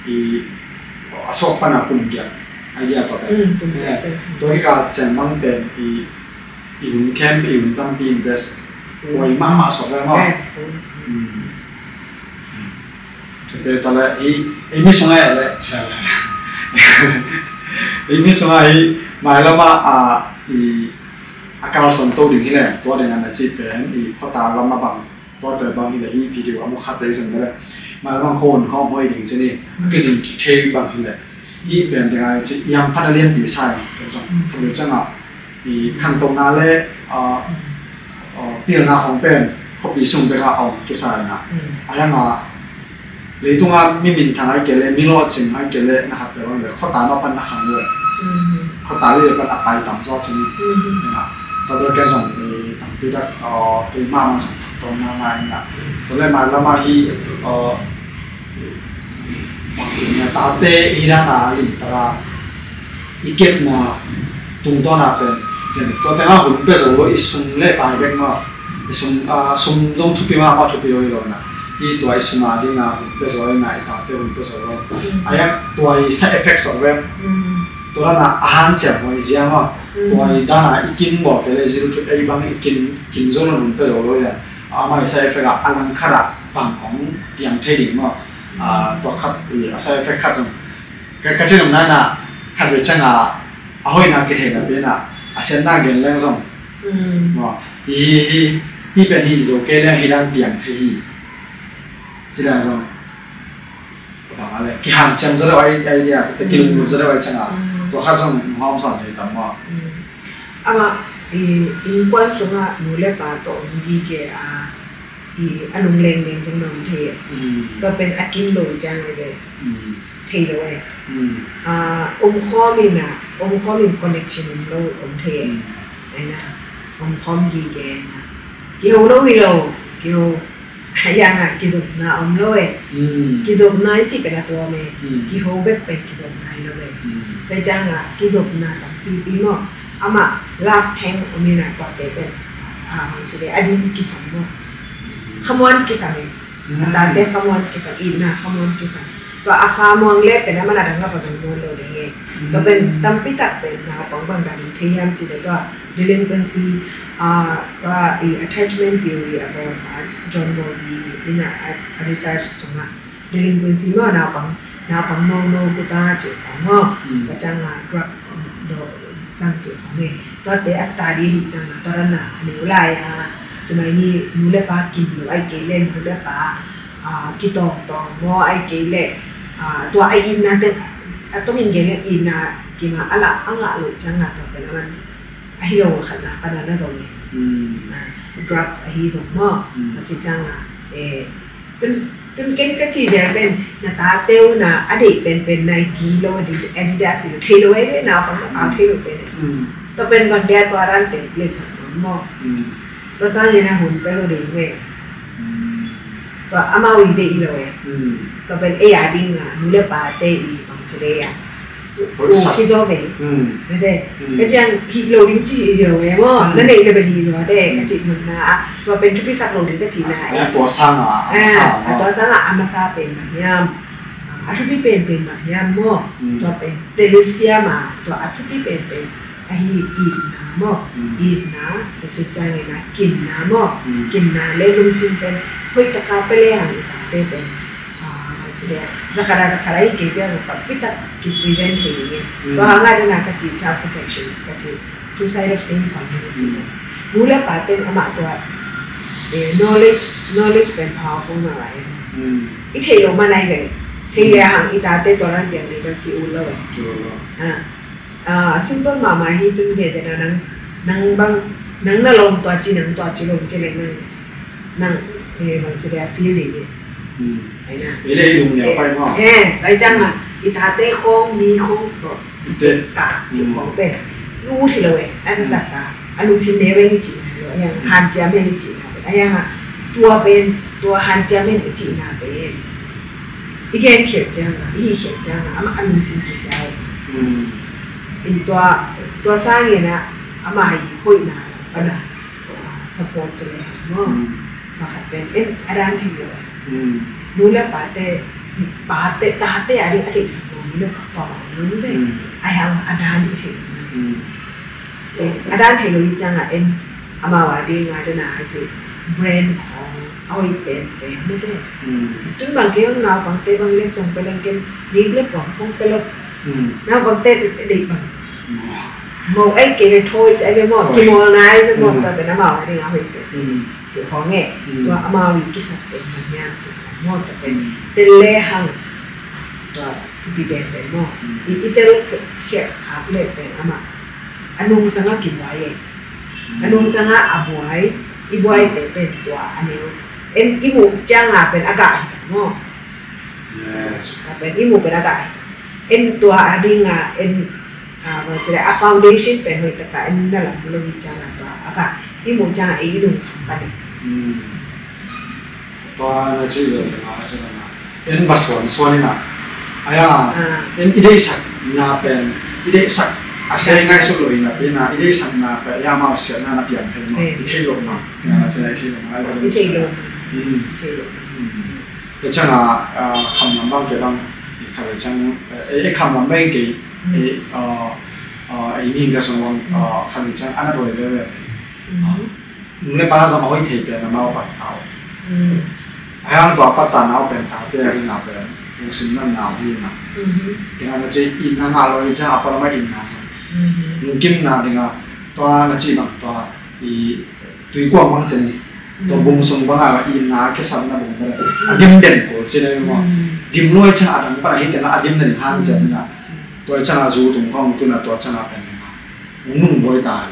I, a suak pan a kum giat. Idea tua pen. Tua kikal ciang bang pen i, i hun camp, i hun tampi invest. Tua i mahmah suak lai maw. Tua pen tua le, i, i mi sung a le. I mi sung a i, mai lam a, a, i, a kalsuan to ding hi le, tua ding a na ci pen, i khuata lam a bang, tua tua bang hi le, hi video a mu khat te i zang le. Mai lam a khon khawng hoi ding ci ni, a kizing kik thei bang hi le. I pen ding a ci, i hamphatna lianpi sa i, tua zong, tua bil ciang a, i khantohna le, a, a, pilna khawng pen, khuapi sung bek a om kisa ina. A hiang a, Leitung a mi minthang ahih kei leh, mi lawhcing ahih kei leh, na khat peuh bang leh, khuata mah pan na khang uh e. Khuata leh pan a pai tam zaw cin. Ina, tua bel ken zong, eh, tampi tak, eh, keimah mah zong thak tawn na ngai ina. Tua leh mailam ah hih, eh, bang cin ina, tate hih dan a limtak a i kepna tungtawn a pen, pen tua teng ah hun pia zo lo, i sum leh pai bek maw, i sum, ah, sum zong thupi mahmah, thupi lo hi lo na. I tua i sum a ding a hun pia zo ina, i tate hun pia zo lo. A hiang tua i side effect sawt ve. Tua dan a a hanciam huai zia maw. Tua i dan a i kin bawl kei leh zero to eight bang i kin, kin zo lo, hun pia zo lo ia. Amah i side effect a, a langkhat a bang kong piang thei ding maw. Ah, tua khat i a side effect khat zong ka, ka cih nopna in ah, khatvei ciang a, a hoihna kitheihna pen ah, a siatna gen leng zong. Maw, hi, hi, hi, hi pen hi zo kei leng hi dan piang thei hi. Ci leng zong. Ka bang a le, kihanciam zaw deuh a i, a i dia, te kilunglut zaw deuh a i ciang a. Tua khat zong hong hawm sam thei tam maw. Amah, i, innkuan sungah nu le pa tawh om gige a, i, a lungleng ding zong na om thei. Tua pen a kin lo ciang a i ve. Thei lo e. Ah, omkhawm in a, omkhawm in connection om lo, om thei e. Aina, omkhawm gige na. Kiho lo hi lo, kiho. A hiang a, kizopna om lo e. Kizopna i cih pen a tuam e. Kiho bek pen kizopna hi lo e. Tua ciang a, kizopna tampipi maw. Amah, love tank om in a tuate pen. Ah, mang ci le, a dim kisam maw. Khamuan kisam e. A tate khamuan kisam, itna khamuan kisam. Tua a khamuang le pen a man a dang a va zong muan lo ding e. Tua pen tampi tak pen naupang bang dan in thei hiam cih le tua delinquency, ah, tua i attachment theory a bawl a John Bowlby in a, a research sungah delinquency maw, naupang, naupang nono guta cih khong maw, tua ciang a drug dawh zang cih khong e. Tuate a study hi ciang a tua dan a a neu lai a, cimai ni nu le pa kim lo ai kei le nu le pa, ah, kitawngtawng maw ai kei le, ah, tua a itna teng a tawmin gen le itna kim a a lah a ngah lo ciang a tua pen a man a hi lo a khatna pan a na zong e. Ah, drugs a hi zong maw, tua khit ciang a, eh, tun, tun ken ka ci zel pen na tate uh na a deih penpen Nike lo, Adi-, Adidas lo thei lo ai ve, naupang na pau thei lo pen. Tua pen bang dia tua dan pen piak sak maw. Tua sang ina hun pe lo ding ve. Tua amau i deih i lo e. Tua pen ei a ding a nu le pate i bang ci le a. Ui, sak. Khi zo ve. Mete. Ka ciang hih lo ding ci i lo e maw. Na neih le pen hih lo de ka ci mun na a. Tua pen thupi sak lo ding ka ci na e. Tua sang a, a masa maw. Tua sang a, a masa pen bang hiam. A thupi pen pen bang hiam maw. Tua pen Theresia ma tua a thupi pen pen ahi itna maw. Itna, tua khit ciang ina kinna maw. Kinna le lungsim pen hoih taka pia le hang i tate pen, ah, mai ci le, zakhara zakhara i kei pia maw, ka pitak ki prevent thei ni. Tua hang a dana ka ci child protection, ka ci two side of same coin ni ci. Nu le pa ten amah tua, eh, knowledge, knowledge pen powerful na lai. I thei lo ma nai ve. Thei le hang i tate tua ran piang ni ka ki u lo. Ah. Ah, simple mahmah hi tun te te na nang, nang bang, nang na lawm tua ci, nang tua ci lawm ci le nang, nang, eh, bang ci le a feel ding e. Ai na. I le i lung liau pai maw. Eh, pai ciang a, i tate khong, mi khong, tua, i tek ta, ci khong pen. I ut hi lo e, a tek ta ta. A lungsim ne ve ni ci na lo, a yang, hanciam he ni ci na lo, a yang a, tua pen, tua hanciam he ni ci na pen. I gen khial ciang a, i hi khial ciang a, amah a lungsim kisia e. In tua, tua sangin a, amah i hoihna pan a, ah, support tu le hang maw. Pakhat pen en a dan thei lo. Nu le pate, pate, tate a ding a deihsak lo, nu le pa, pa, pa, nu le. Ai hang a dan i thei lo. Eh, a dan thei lo i ciang a en amau a ding a dana a ci brand khong a hoih pen pen mete. Tun bang kei bang naupangte bang le song pe leng ken nik le puan khong pe lo. Naupangte te deih bang. Mo ai kei le toys ai ve mo, kimawlna ai ve mo, tua pen amau a ding a hoih pen. Ci khong e, tua amau i kisak pen bang hiam ci khong mo, tua pen tel le hang tua thupi pen pen mo. I, i tel khiat khak le pen amah a nungsang a kibuai e. A nungsang a a buai, i buai te pen tua a neu. En i muh ciang a pen a gah hi ta maw. Yes. A pen i muh pen a gah hi ta. En tua a ding a en, a, bang ci le a foundation pen hoih taka en na lam lo hi ciang a tua a gah i muh ciang a i lungkham pan e. Tua na ci le na ci na. En va suan suan ina. Aya, en i deihsakna pen, i deihsak a sia i ngaihsut lo ina pen a, i deihsakna pen, aya amau siatna na piang thei maw, i thei lo maw, ina na ci na i thei lo maw, i thei lo maw. Ka ciang a, a, kham lam bang kei bang, i kha le ciang, e, e, kham lam bang kei, e, a, a, e, ni ka sung bang, a, kha le ciang, ana doi le le. Nu le pa zong a hoih thei pen amau pan ta uh. A hang tua pan ta nau pen tate a ding a pen lungsim natna hi na. Kei na ci itna ngah lo i ciang a pan amah itna zong. Lungkimna ding a tua na ci bang tua i tuikuang bang ci ni. Tua bung sung bang a itna kisapna bung bang a dim den ko ci ni maw. Dim lo i ciang a dang pan a hi tena a dim den han ci na. Tua i ciang a zu tung khong tu na tua ciang a pen na. Nung boi ta.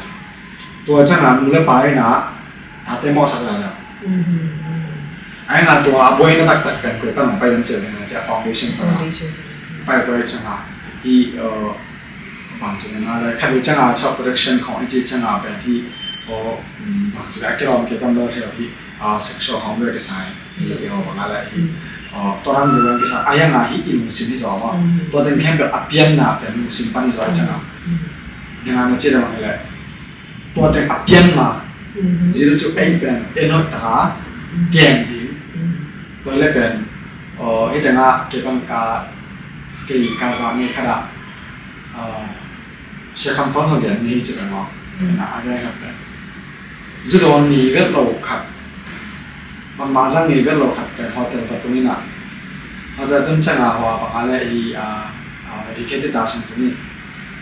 Tua ciang a nu le pa ina tate mawhsak lai lo. Ai na tua a buaina taktak pen koi pan hong pai om ciang na ciang foundation pan a. Pai tua i ciang a i, uh, bang ciang na le khat i ciang a child protection khong i ci ciang a pen hi, o, bang ciang a kilawm kei tam lo thei hi, uh, sexual khong ve kisai. Hi, o, bang a le hi. Uh, tua ran ve bang kisai. Ai na hi i lungsim hi zaw ma. Tua teng khempeuh a pianna pen lungsim pan hi zaw i ciang a. Ding a na ci le bang le. Tua teng a pian ma. Ziru cu ei pen en hoih taka gen ding. Tua le pen, aw, hih tengah kei bang ka, kei ka zak ngei khat ah, aw, Sia Kham Khawn zong gen ni hi ci pen aw. Mm. Kena a gen khat pen. Zu dawn ni vet lo khat. Bangmah zang ni vet lo khat pen hotel va tung in ah. Hotel tun ciang a hua bang a le i, a, a, vacation ta sung ci ni.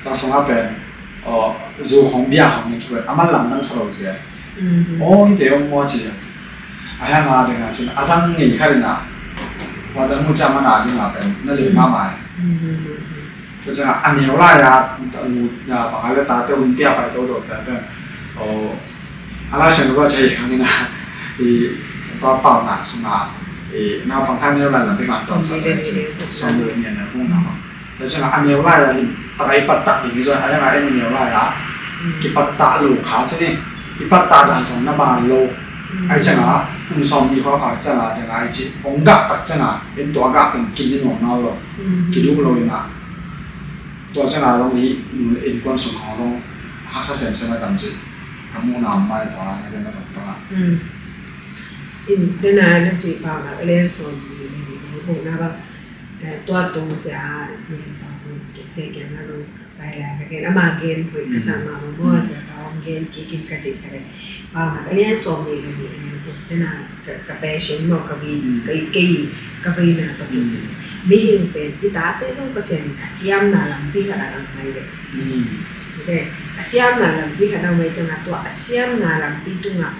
Ta sung a pen, aw, zu khong bia khong ni kibet. A man lamdang sa lo ci a. Mm. Aw, hih te om maw ci a. A hiang a ding a cin, a zang ngei khat in a. Wa dan mu ca man a ding a pen, na lim mahmah e. Mm. Tua ciang a, a neu lai a, a nu, a bang a le tate hun pia pai to to tate. Aw, a lai siang tua cai khang in a, i, tua pau na sung a, i, naupang khat neu lai lam pi man tawm sa, sawm le nih a neu hong na. Tua ciang a neu lai a, taka i pattah ding i zon, a yang a en neu lai a, mm, kipattah lo kha ci ni, i pattah dan zong na ban lo. Mm. Ai ciang a, kum sawm nih kha kha ciang a, ding ai ci, hong gah tak ciang a, en tua gah pen kin ni nuam nau lo. Mm. Kiduh lo in a. Tua ciang a zong hi, innkuan sung khawng zong, haksa semsem a tam ci, ka muhna mai ta, na den a tam ta. Mm. In, den a na ci pa ma, le sawm nih, le nih, le nih, na ba, eh, tua tung sia, yen pa pun, kei te kiang a zong, pai lai ka gen, ama gen pui, ka sa ma ma mo, mm, sia pa om gen, ki kin ka ci ka le. Pa ma ka lian sawm nih le nih, nih, nih, nih, na ka, ka passion mo, ka vi, mm, ka, ka, ka vi na to ki, mm, mihing pen, i tate zong Pasian in a siamna lampi khat a dang mai le. Mm. Okay. A siamna lampi khat a dang mai ciang a tua, a siamna lampi tung a,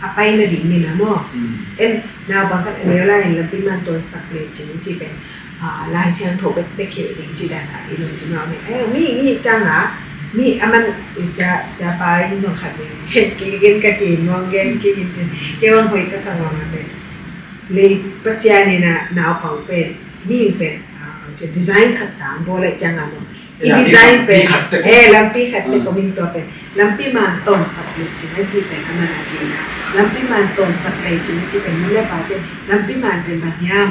a pai na ding ni na mo. Mm. En, naupang khat a neu lai in lampi man ton sak le cing ci pen, a, Lai Siangtho bekbek hilh ding ci dan a, i lungsim a om e. Eh, mi, mi ciang a, mi a man, i sia, sia pa in zong khat mi, ki gen ka ci, nuang gen, ki gen, ki gen, hoih ka sa nuang a pen. Le Pasian in a naupang pen, mi pen, a, ci design khat tang bo le ciang a mo. I design pen, eh, lampi khat te ko min tua pen. Lampi man ton sak le cing a ci pen a man a ci na. Lampi man ton sak le cing a ci pen nu le pa te. Lampi man pen bang hiam.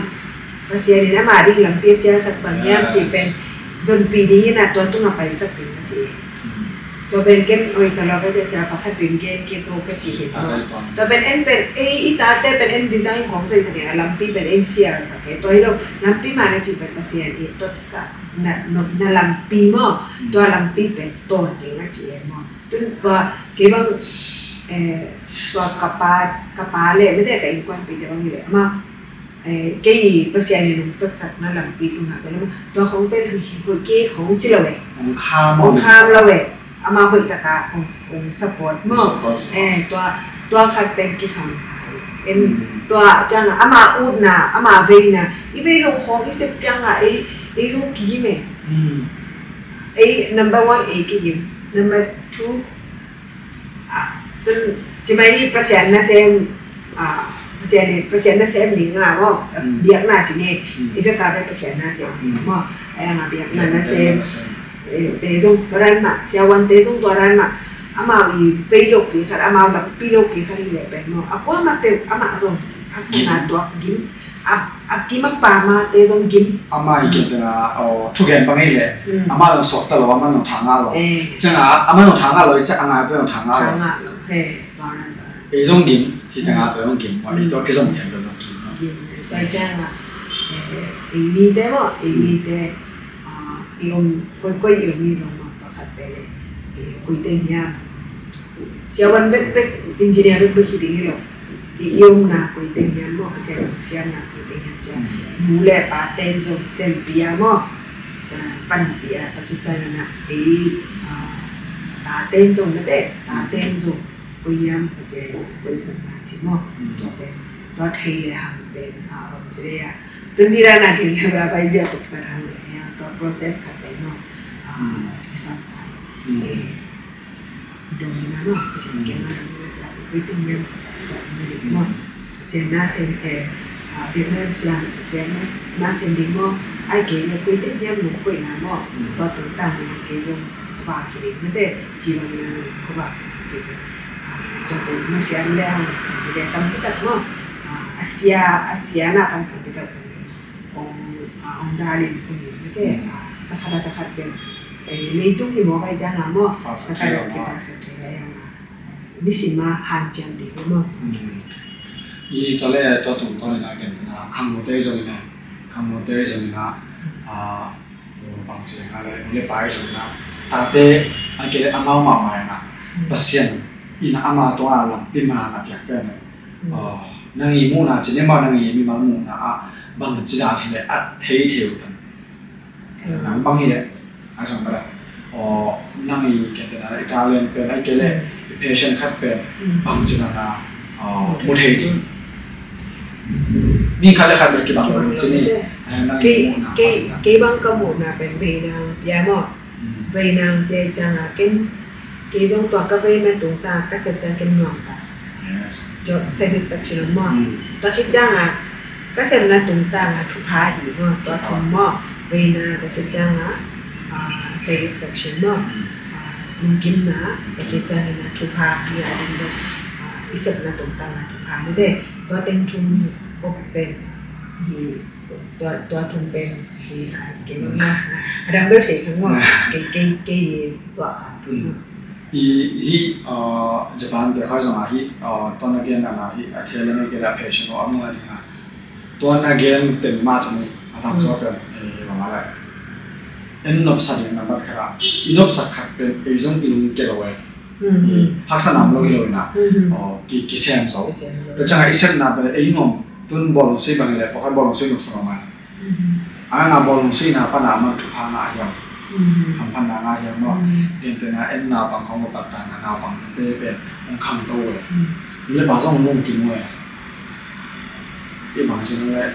Pasian in ama ding lampi a siasak bang hiam ci pen. Zonpi ding in a tua tung a paisak ding a ci. Tua pen ken hoih sa lo ka ci sia pakhat pen gen ke ko ka ci hi tua. Tua pen en pen, eh, i tate pen en design kong sa i sa ding a lampi pen en siasak e. Tua hi lo lampi man a ci pen Pasian i tot sak. Na, na, na lampi maw, tua lampi pen ton ding a ci e maw. Tun tua kei bang, eh, tua ka pa, ka pa le, mete ka innkuanpihte bang hi le, ama, eh, kei Pasian in hong totsakna lampi tung ha pen, tua khong pen hoih, hoih kei khong ci lo e. Hong kham lo e. Ama hoih taka hong, hong support maw. Eh, tua, tua khat pen kisam sa e. En, tua ciang ama utna, ama veina, i vei lo khong i sep ciang a, ei, ei zong kigim e. Ei, number one, ei kigim. Number two, ah, tun, ci mai ni Pasian nasem, ah, Pasian, Pasian nasem ding a maw, biakna ci nge, i vek a vek Pasian nasem ding maw, ai ang a biakna nasem, eh, te zong tua dan mah, siavuante zong tua dan mah, amau i vei lopi khat, amau lampi lopi khat hi leh pen maw, a kuamah peuh, amah zong haksatna tuak gim, a, a kim a pam a te zong gim. Amah i kim tena, aw, thugen bang hi leh, amah zong suakta lo, amah zong thangah lo. Ciang a, amah zong thangah lo, ciang a ngai peuh zong thangah lo. Thangah lo, he, tua dan, tua dan. Ei zong gim, hi tengah peuh zong gim, maw, ei tua kizom gim, tua zong gim. Gim, tua ciang a, eh, ei mite maw, ei mite, ah, i om, koi, koi i om i zong maw, tua khat peuh leh, eh, koi teng hiam. Siavuan bekbek, engineer bekbek hi ding hi lo. I, i omna koi teng hiam maw, Pasian siamna koi teng hiam ci a. Nu le pa ten zong telpih a maw. Ah, panpih a, tua khit ciang a na, ei, ah, ta ten zong na te, ta ten zong koi hiam, Pasian koi sakna ci maw. Tua pen, tua thei le hang pen, ah, bang ci le a. Tun ni dan a gen le ba pai zia tuk pen hang le, ah, tua process khat pen maw. Ah, ci sam sa. Eh, dong na maw, Pasian kiang a dong na, koi teng hiam, tua na ding maw. Pasian nasem, eh, ah, biakna siam, biakna nasem ding maw. Ai kei na koi teng hiam nong koihna maw. Tua tungtang na kei zong khuavak hi ding mate, ci bang na nong khuavak hi ding ci bang. Ah, tua teng maw siam le hang, ci le tampi tak maw. Ah, a sia, a sia na pan tampi tak. Ong, ah, ong dalin ong in, okay? Ah, zakhat a zakhat pen, eh, leitung hi maw kai ciang a maw? Zakhat a zakhat pen, eh, nisim a hanciam ding hi maw? I tua le tua tungtawn in a, gentehna khangnote zong in a, khangnote zong in a, a, bang ci ding a le, nu le pa zong in a, tate a kei le amau mahmah in a, Pasian in a ama tungah lampi man a piak pen, a, nang i muhna ci ni maw, nang i mimal muhna ah bang ci dan hi le a thei thei uh tan. Nang bang hi leh, a sang pada, aw, nang i kentena i talent pen, a i kei leh i passion khat pen bang ci dan a, aw, mu thei ding. Mi khat le khat bel kibang lo ci ni. Nang i muhna kei, kei bang ka muhna pen vei nang pia maw. Vei nang pia i ciang a ken kei zong tua ka veina tungtang ka sep ciang ken nuam sa. Job satisfaction maw. Tua khit ciang a ka sepna tungtang a thupha hi maw, tua thum maw. Veina, tua khit ciang a, a, satisfaction maw. A, lungkimna, tua khit ciang in a thupha hi a ding maw. A, i sepna tungtang a thupha maw de. Tua teng thum kop pen hi. Tua, tua thum pen hi sa kei maw. A dang bel thei kha maw. Kei, kei, kei tua kha. I, hi, uh, Japan te khoi zong a hi, uh, tua na gen na hi, a thei le na gen a passion a mu na ding a. Tua na gen ten ma chang ni, a tam so pen, eh, bang a lai. En nop sa ding na bat khat a. I nop sa khat pen, ei zong i lung ke lo e. Haksa nam lo hi lo ina. Aw, ki, ki sem zo. Lo chang a i sem na pen, ei ngom, tun bol sui bang le, pawlkhat bol sui nop sa bang a. A nga bawlung suihna pana man thupha ngah hiam? Hamphatna ngah hiam maw? Gentehna en naupang hong va pattana naupang te pen hong khangto uh le, nu le pa zong hong kim uh le. I bang cin le,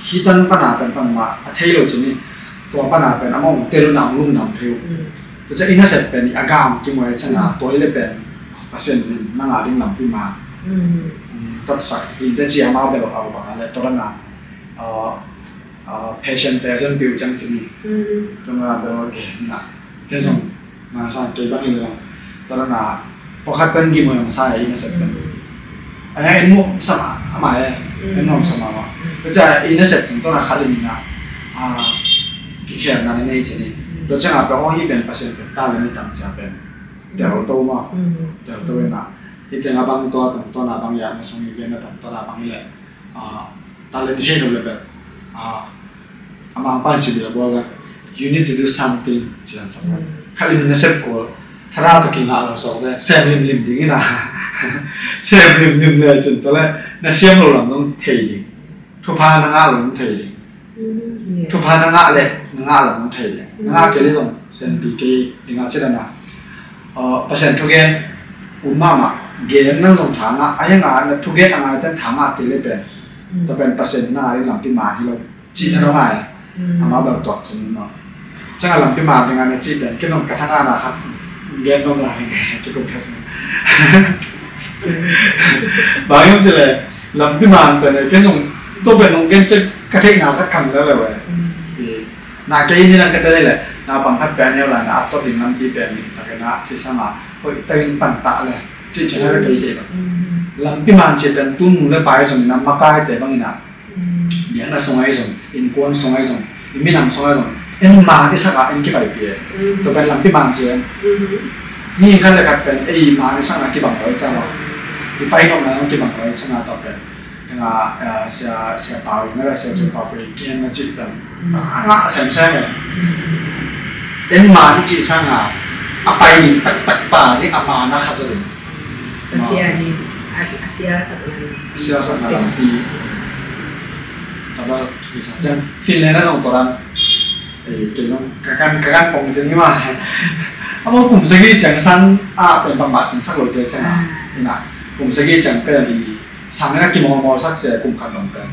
hih tan pana pen pan mah a thei lo cin hi. Tua pana pen amah hong tel uh na hong lungdam thei uh. Tua ciang i nasep pen i a gam kim uh le ciang a, tua hi le pen Pasian in na ngah ding lampi ma tatsak hi te ci amah bel a bang a le tua dan a, a, a, patient te a zon piu ciang cin hi. Tua na bel a gen na. Te zong na sa kei bang hi le bang. Tua na pawlkhat pen gim hong sa i nasep pen. A yang en muh sama ama e. En muh sama ma. Tua ciang i nasep tung tua na khat le ni na. A, kikhelna na nei cin hi. Tua ciang a pen hong hi pen patient pen ta le ni tam ciang pen. Tel to ma. Tel to na. Hi teng a bang tua tung tua na bang ya na sung i gen na tung tua na bang hi le. A, talent thei lo le bel. A, amang pan ci bil a bual la. You need to do something, ci dan sak la. Khat lim nasep ko. Thara to king la lo sok le. Sem lim lim ding ina. Sem lim lim le cin to le. Na siam lo lam dong thei ding. Thupha na ngah lo dong thei ding. Thupha na ngah le, na ngah lam dong thei ding. Na ngah kei le zong, sen pi kei, i ngah ci dan a. Pasian thugen um mahmah, gen nang zong tha ngah, a hi ngah na thugen a ngai ten tha ngah kei le pen. Tua pen Pasian na ngai lampi ma hi lo. Ci na dong ai. Amah bel tuak cin no. Ciang a lampi ma ding a na ci pen, ken nong ka tha ngah na khat gen nong lai, ki kum kha sin. Bang yom ci le, lampi ma pen, ken nong, tua pen nong gen cek ka thei na khat khang le le we. Na kei ni lang ka te le, na pang khat pen neu la na a tot ding lampi pen ni, ta ke na ci sa ma, hoi ta in pan ta le, ci ci na kei te ba. Lampi man ci pen tu nu le pai sung na ma kai te bang ina. Biakna sung ai sung, innkuan sung ai sung, i minam sung ai sung, en man i sak a en kipai pi e. Tua pen lampi man ci en. Mi khat le khat pen ei man i sak na kibang pai ciang a. I pai nop na kibang pai ciang a tua pen. Nga, eh, sia, sia pau, nga sia cun pau pui, kian na cih tam. Ah, nga sem sem eh. En ma ni cih sang a, a pai ni tak tak pa ni a ma na kha zarin. A sia ni, a, a sia sak na ni. A sia sak na lampi. Tabal, bisa cang, fin le na zong toran. Eh, kei nong, ka kan, ka kan pong cing ni ma. Amo kum sagi cang sang, a, pen pang ba sin sak lo cang a. Ina, kum sagi cang pen i, Sang na kimawlmawl sak cia kum khat lam pen.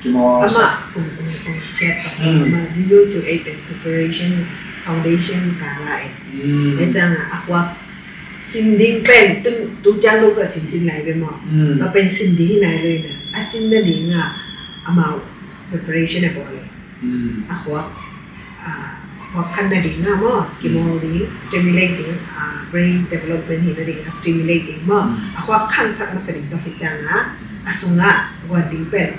Kimawlsak. Amah kum kum kum kiat tak. Amah zero to eight pen preparation, foundation ka la eh. Tua ciang a khuak sin ding pen tu, tu ciang lo ka sin sin lai ve maw. Tua pen sin ding hi nai lo ina. A sin na ding a amah preparation a bawl eh. A khuak, a, khuak khan na ding a maw, kimawl ding, stimulating, a, brain development hi na ding a stimulating maw. A khuak khan sak masa ding tua khit ciang a, a sung a guan ding pen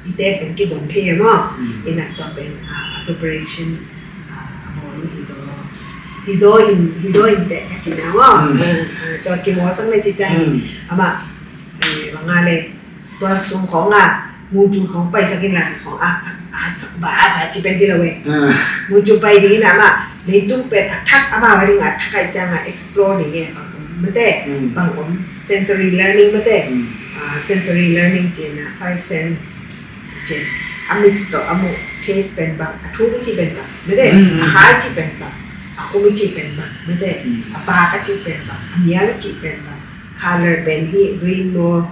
i tek pen kiguan thei a maw. Ina tua pen, a, preparation, a, a bawl hi zaw. Hi zaw in, hi zaw in tek ka ci na maw. A, a, tua kimawl sak na ci ciang amah, eh, bang a le Tua sung khawng a mucu khawng paisak in lai khawng aksak, aksak ba, a ba ci pen hi lo e. Mucu pai ding in amah leitung pen a thak, amah a ding a thak a i ciang a explore ding e, bang om mate, bang om, sensory learning mate. Sensory learning ci-in a five sense ci-in, a mit tawh a muh, taste pen bang, a thuk i cih pen bang mate, a kha i cih pen bang, a khum i cih pen bang mate, a vak a cih pen bang, a mial a cih pen bang, color pen hi green maw,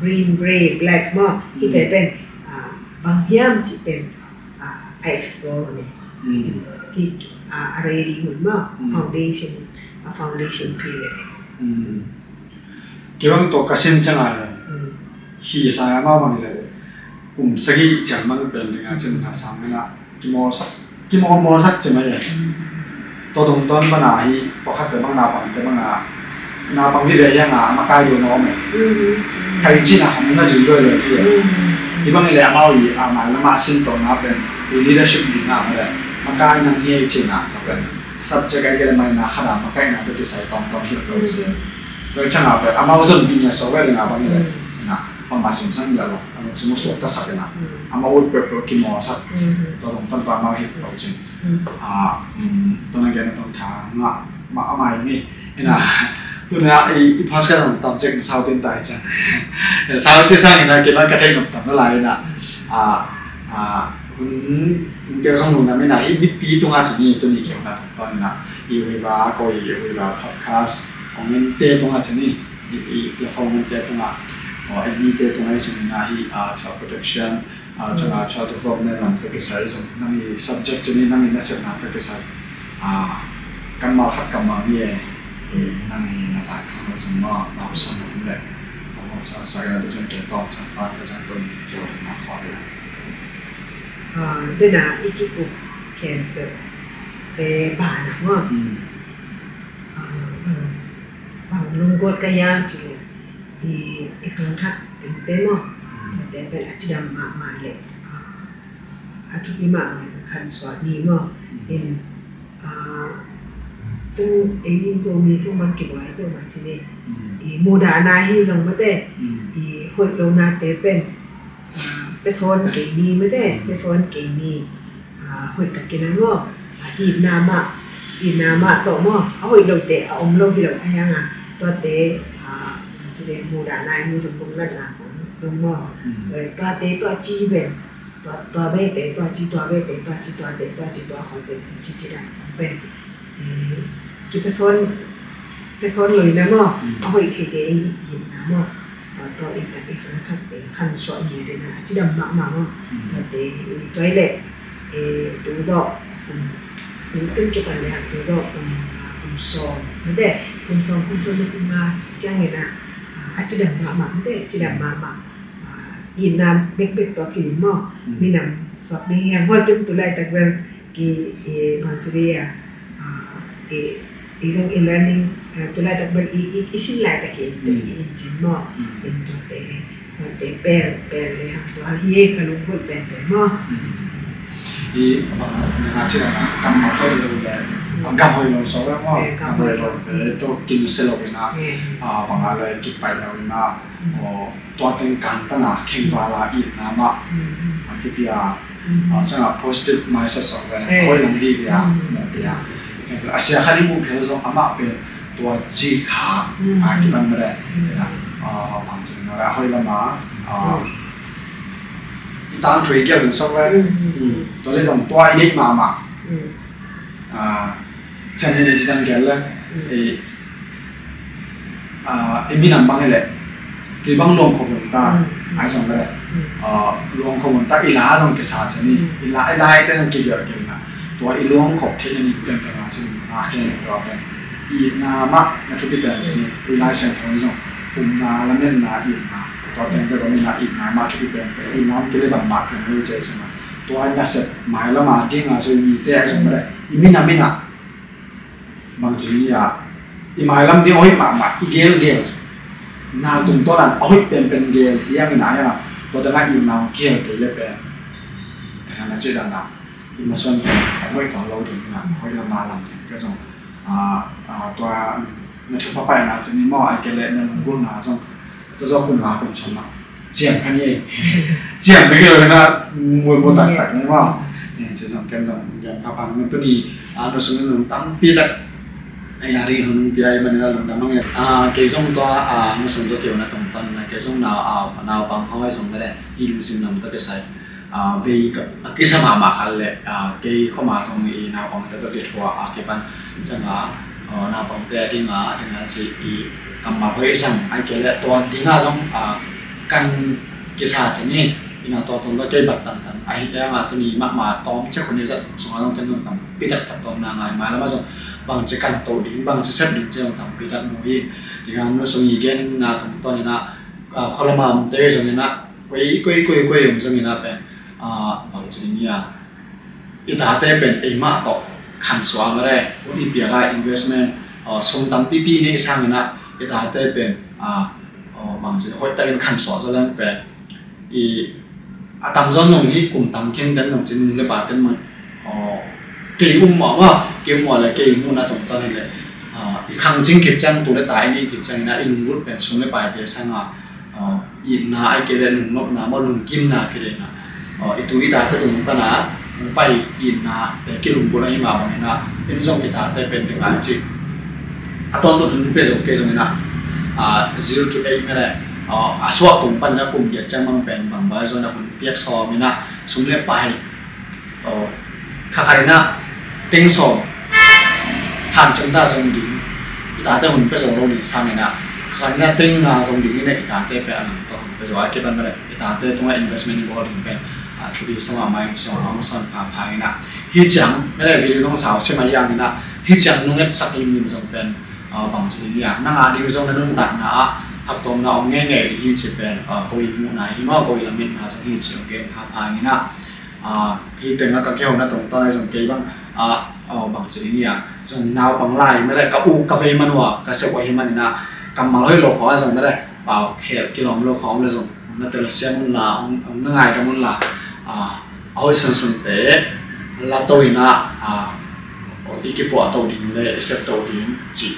green, grey, black maw, hihte pen bang hiam cih pen a explore ni. Hi a ready hun maw, foundation, a foundation period. Kei bang tawh ka sin ciang a hi sa a, amau bang le kum sagih ciang bang pen ding a cin na sang na kimawlsak, kimawlmawlsak ci mai e. Tua tungtawn bana hi pakhat te bang na pang te bang a na pang vive hiang a makai deuh na om e. Khai cina hong na zui doi le ki e. Hi bang le amau i a mai lama sin tawh na pen i leadership ding a ma le makai nang hi e cina ka pen subject ai ke le mai na khada makai na pen kisai tawmtawm hi lo ci. Tua i ciang a pen amau zon pi nia so ve le na bang le na bang ma sin sang ya lo. Amau sung suak ta sak na amau ut pep pep kimawlsak. Tua tungtawn pa amau hi lo cin. Tuna gen a tong tha ngah mah a mai ni. Ina tuna i podcast ang tam cek sau tin tai cang. Sau cek sang ina kila ka thei ngam tam lai ina. Hun hun keu song hun na mina hi mipi tunga cini tuni keu na tong ton ina. I hui va ko i hui va podcast kong mente tunga cini. I platform mente tunga. O eni te tunga i sung ina hi child protection, a, cang a child development lam tawh kisai zong nang i subject cini nang i nasepna tawh kisai, a, kammal khat kammal ni e, nang i na vai khang lo zong maw, na usan lo le, ka maw sa sa ka na tawh zong ke tawm cang pan ka cang tawh ni ke lo na khawh le. A, dena i kikup khempeuh te ba na maw. A, bang, bang lunggulh ka hiam cih leh i, i khangthak tengte maw. Tuate pen a cidam mahmah leh a, a thupi mahmah in khansuah ni maw. In a, tung ei Zomi sung bang kibuai peuhmah ci ni. I mudahna hi zong mate, i hoih lonate pen a, pia sawn kei ni mate, pia sawn kei ni. A, hoih takin a maw, a, itna mah, itna mah tawh maw, a hoih lote a om lo hi lo a hiang a, tuate, a, ci le mudahna i ni zong bung natna kong dong maw. Tuate tua ci ven, tua, tua vete tua ci, tua vete tua ci, tuate tua ci, tua hoih vete tua ci, ci dan kong ven. Kipia sawn, pia sawn lo ina maw, a hoih theite i itna maw. Tua tua i tak i khangthakte khansuah ni a dena a cidam mahmah maw. Tuate i tua i leh tu zawh kum, tu tun kipan le hang tu zawh kum, kum sawm mate, kum sawm kum sawm le kum nga ciangin a, a cidam mahmah mate, cidam mahmah. Itna bekbek tua kilim maw. Minam suak ding hiang huai kim tu laitak bel ki, i, bang ci dia, a, i, i zong i learning, a, tu laitak bel i, i, i sin laitak i, i in cin maw. In tuate, tuate pel, pel le hang tua hi e ka lunggulh pel pel maw. I, bang, na cina kam ma hoih lo le, a, kam hoih lo so le maw. Kam hoih lo pe to kin se lo ina, a, bang a le kipai lo ina, o, tua teng kantana khengvala itna mah a kipia, a, canga positive mindset sawh ve, a hoih lam di via mawh pia. A sia khat i muh phial zong amah pen tua ci kha a kipan mare. A, bang cin mare a hoih lama, a, i tangthu i kiau ding sawh ve. Tua le zong tua i neih mahmah. A, cian hi le ci dan gel le, i, a, i minam bang hi le, tui bang luang khop hun ta, ai zong le, a, luang khop hun ta, i la zong kisa cian hi, i la, i la i te zong kibia gel na, tua i luang khop thei na ni pen pen na cin na khe tua pen, i na mah na thupi pen cin hi, i lai sen thong zong, um na la men na i na, tua pen pen na i na mah thupi pen pen, i na kile bang mah pen lu cai cin na, tua na sep mai lama ding a cin mi te ai zong le, i minam minam, bang ci ni a, i mailam ding a hoih mahmah, i gelgel. Na tungtawn an a hoih penpen gel, tiang i na hiang a, tua tengah i na gel kei le pen. Tengah na ci dan a, i masuan pen, a hoih tawh lo ding na, a hoih lam a lam ka zong. A, a, tua, na thupa pai na ci ni maw, a ke le na lunggulh na zong. Tua zong kum nga kum sawm na. Ciam kha ni ei. Ciam bek hi lo hi na, mual mual taktak ni maw. Ci zong ken zong gen pha pha nung tuni a, nu sung nung tampi tak a ya ri hun pia i manin a lungdam ang e. Kei zong tua a nu sung tua kei una tongton na kei zong nau a naupang hong ai zong bele i lungsim nam tua kisai a vei ka a kisa mahmah khat le a kei khoma tong i naupang te tua kei thua a kipan canga naupangte a dinga ina ci i kammal hoih zang ai kei le tua dinga zong a kan kisa ci ni. Ina tua tong tua kei bat tantan a hi ema tuni mahmah tawm cek hun i zat sunga zong ken zong tam pitak tak tawm na ngai mai lama zong bang ci kan to ding bang ci sep ding ci zong tam pitak mu hi. Dinga nu sung i gen na tong ton ina kholama om te zong ina koi koi koi koi om zong ina pen bang ci ding ia i tate pen eimah tawh khansuah a mare hun i piak a investment sum tampipi nei sangin ah i tate pen bangci hoih takin khansuah zaw leng pen i a tamzaw nung hi kum tam khen kan nung cin nung le pa ten mang kei um mawh maw kei um mawh le kei muhna tungtawn hi le i khang cing khit ciang tu le ta i nei khit ciangin ah i lunggulh pen sum le paite sanga itna ai kei le lungnopna maw lungkimna kei le na i tu i tate tung pana pai itna te kilunggulh ahi mah bangin ah in zong i tate pen ding ai ci a tawntung hun pe zong kei zongin ah zero to eight mene a suah tung panin ah kum giat ciang mang pen bang bai zong ah hun piak sawmin ah sum le pai kha khat in ah teng sawm hanciam ta zong ding i tate hun pe zo lo ding sangin ah kha khat in ah teng nga zong ding in ah i tate pe a nang tawh hun pe zo a kipan mene i tate tungah investment i bawl ding pen thupi sawm a mai in siang hong sawn pha pha in ah hi ciang mene video dong sau sim a hiang in ah hi ciang nung et sak lim lim zong pen bang ci ding ia nang a ding zong na nuntakna ah haktomna om ngei ngei ding hi ci pen ko i muhna hi maw ko i lamitna zong hi ci ong gen pha pha in ah hi tengah ka kehona tongtawn ai zong kei bang bang ci ding ia zong naupang lai mene ka u ka vei man ua ka sep ua hi man in ah kammal hoih lo khawng ai zong mene pau khel kilawm lo khawng om le zong na tel siam un la ong na ngai dam un la a hoih sunsun te la to in ah i kipuah to ding le i sep to ding ci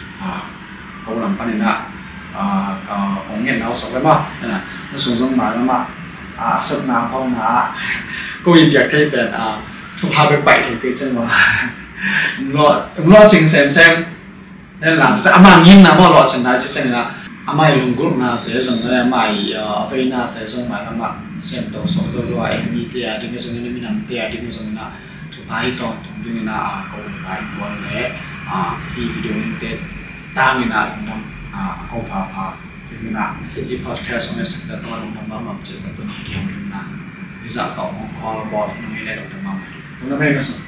ko lam panin ah kong ngen na hosok le maw na sung zong ma lamah a sotna phawkna ko i piak thei pen thupha bek paih thei pei cen maw um lawh cing semsem. Nen la sa ama ngimna maw lawh cin nai ci cen ina ama i lunggulhnate zong le ama i a veinate zong ma lamah semto sawk zozo a en mite a ding zong ina minamte a ding zong ina thupha hi tawntung ding ina a ko in ka in kuan le hi video ninte tang ina lungdam a ko pha pha ding ina hi podcast ong e sekta tawh lungdam mahmah ci ta tun kiam ding ina hi zah tawh hong call bawl nung hi le lungdam mahmah. Lungdam hei na sung.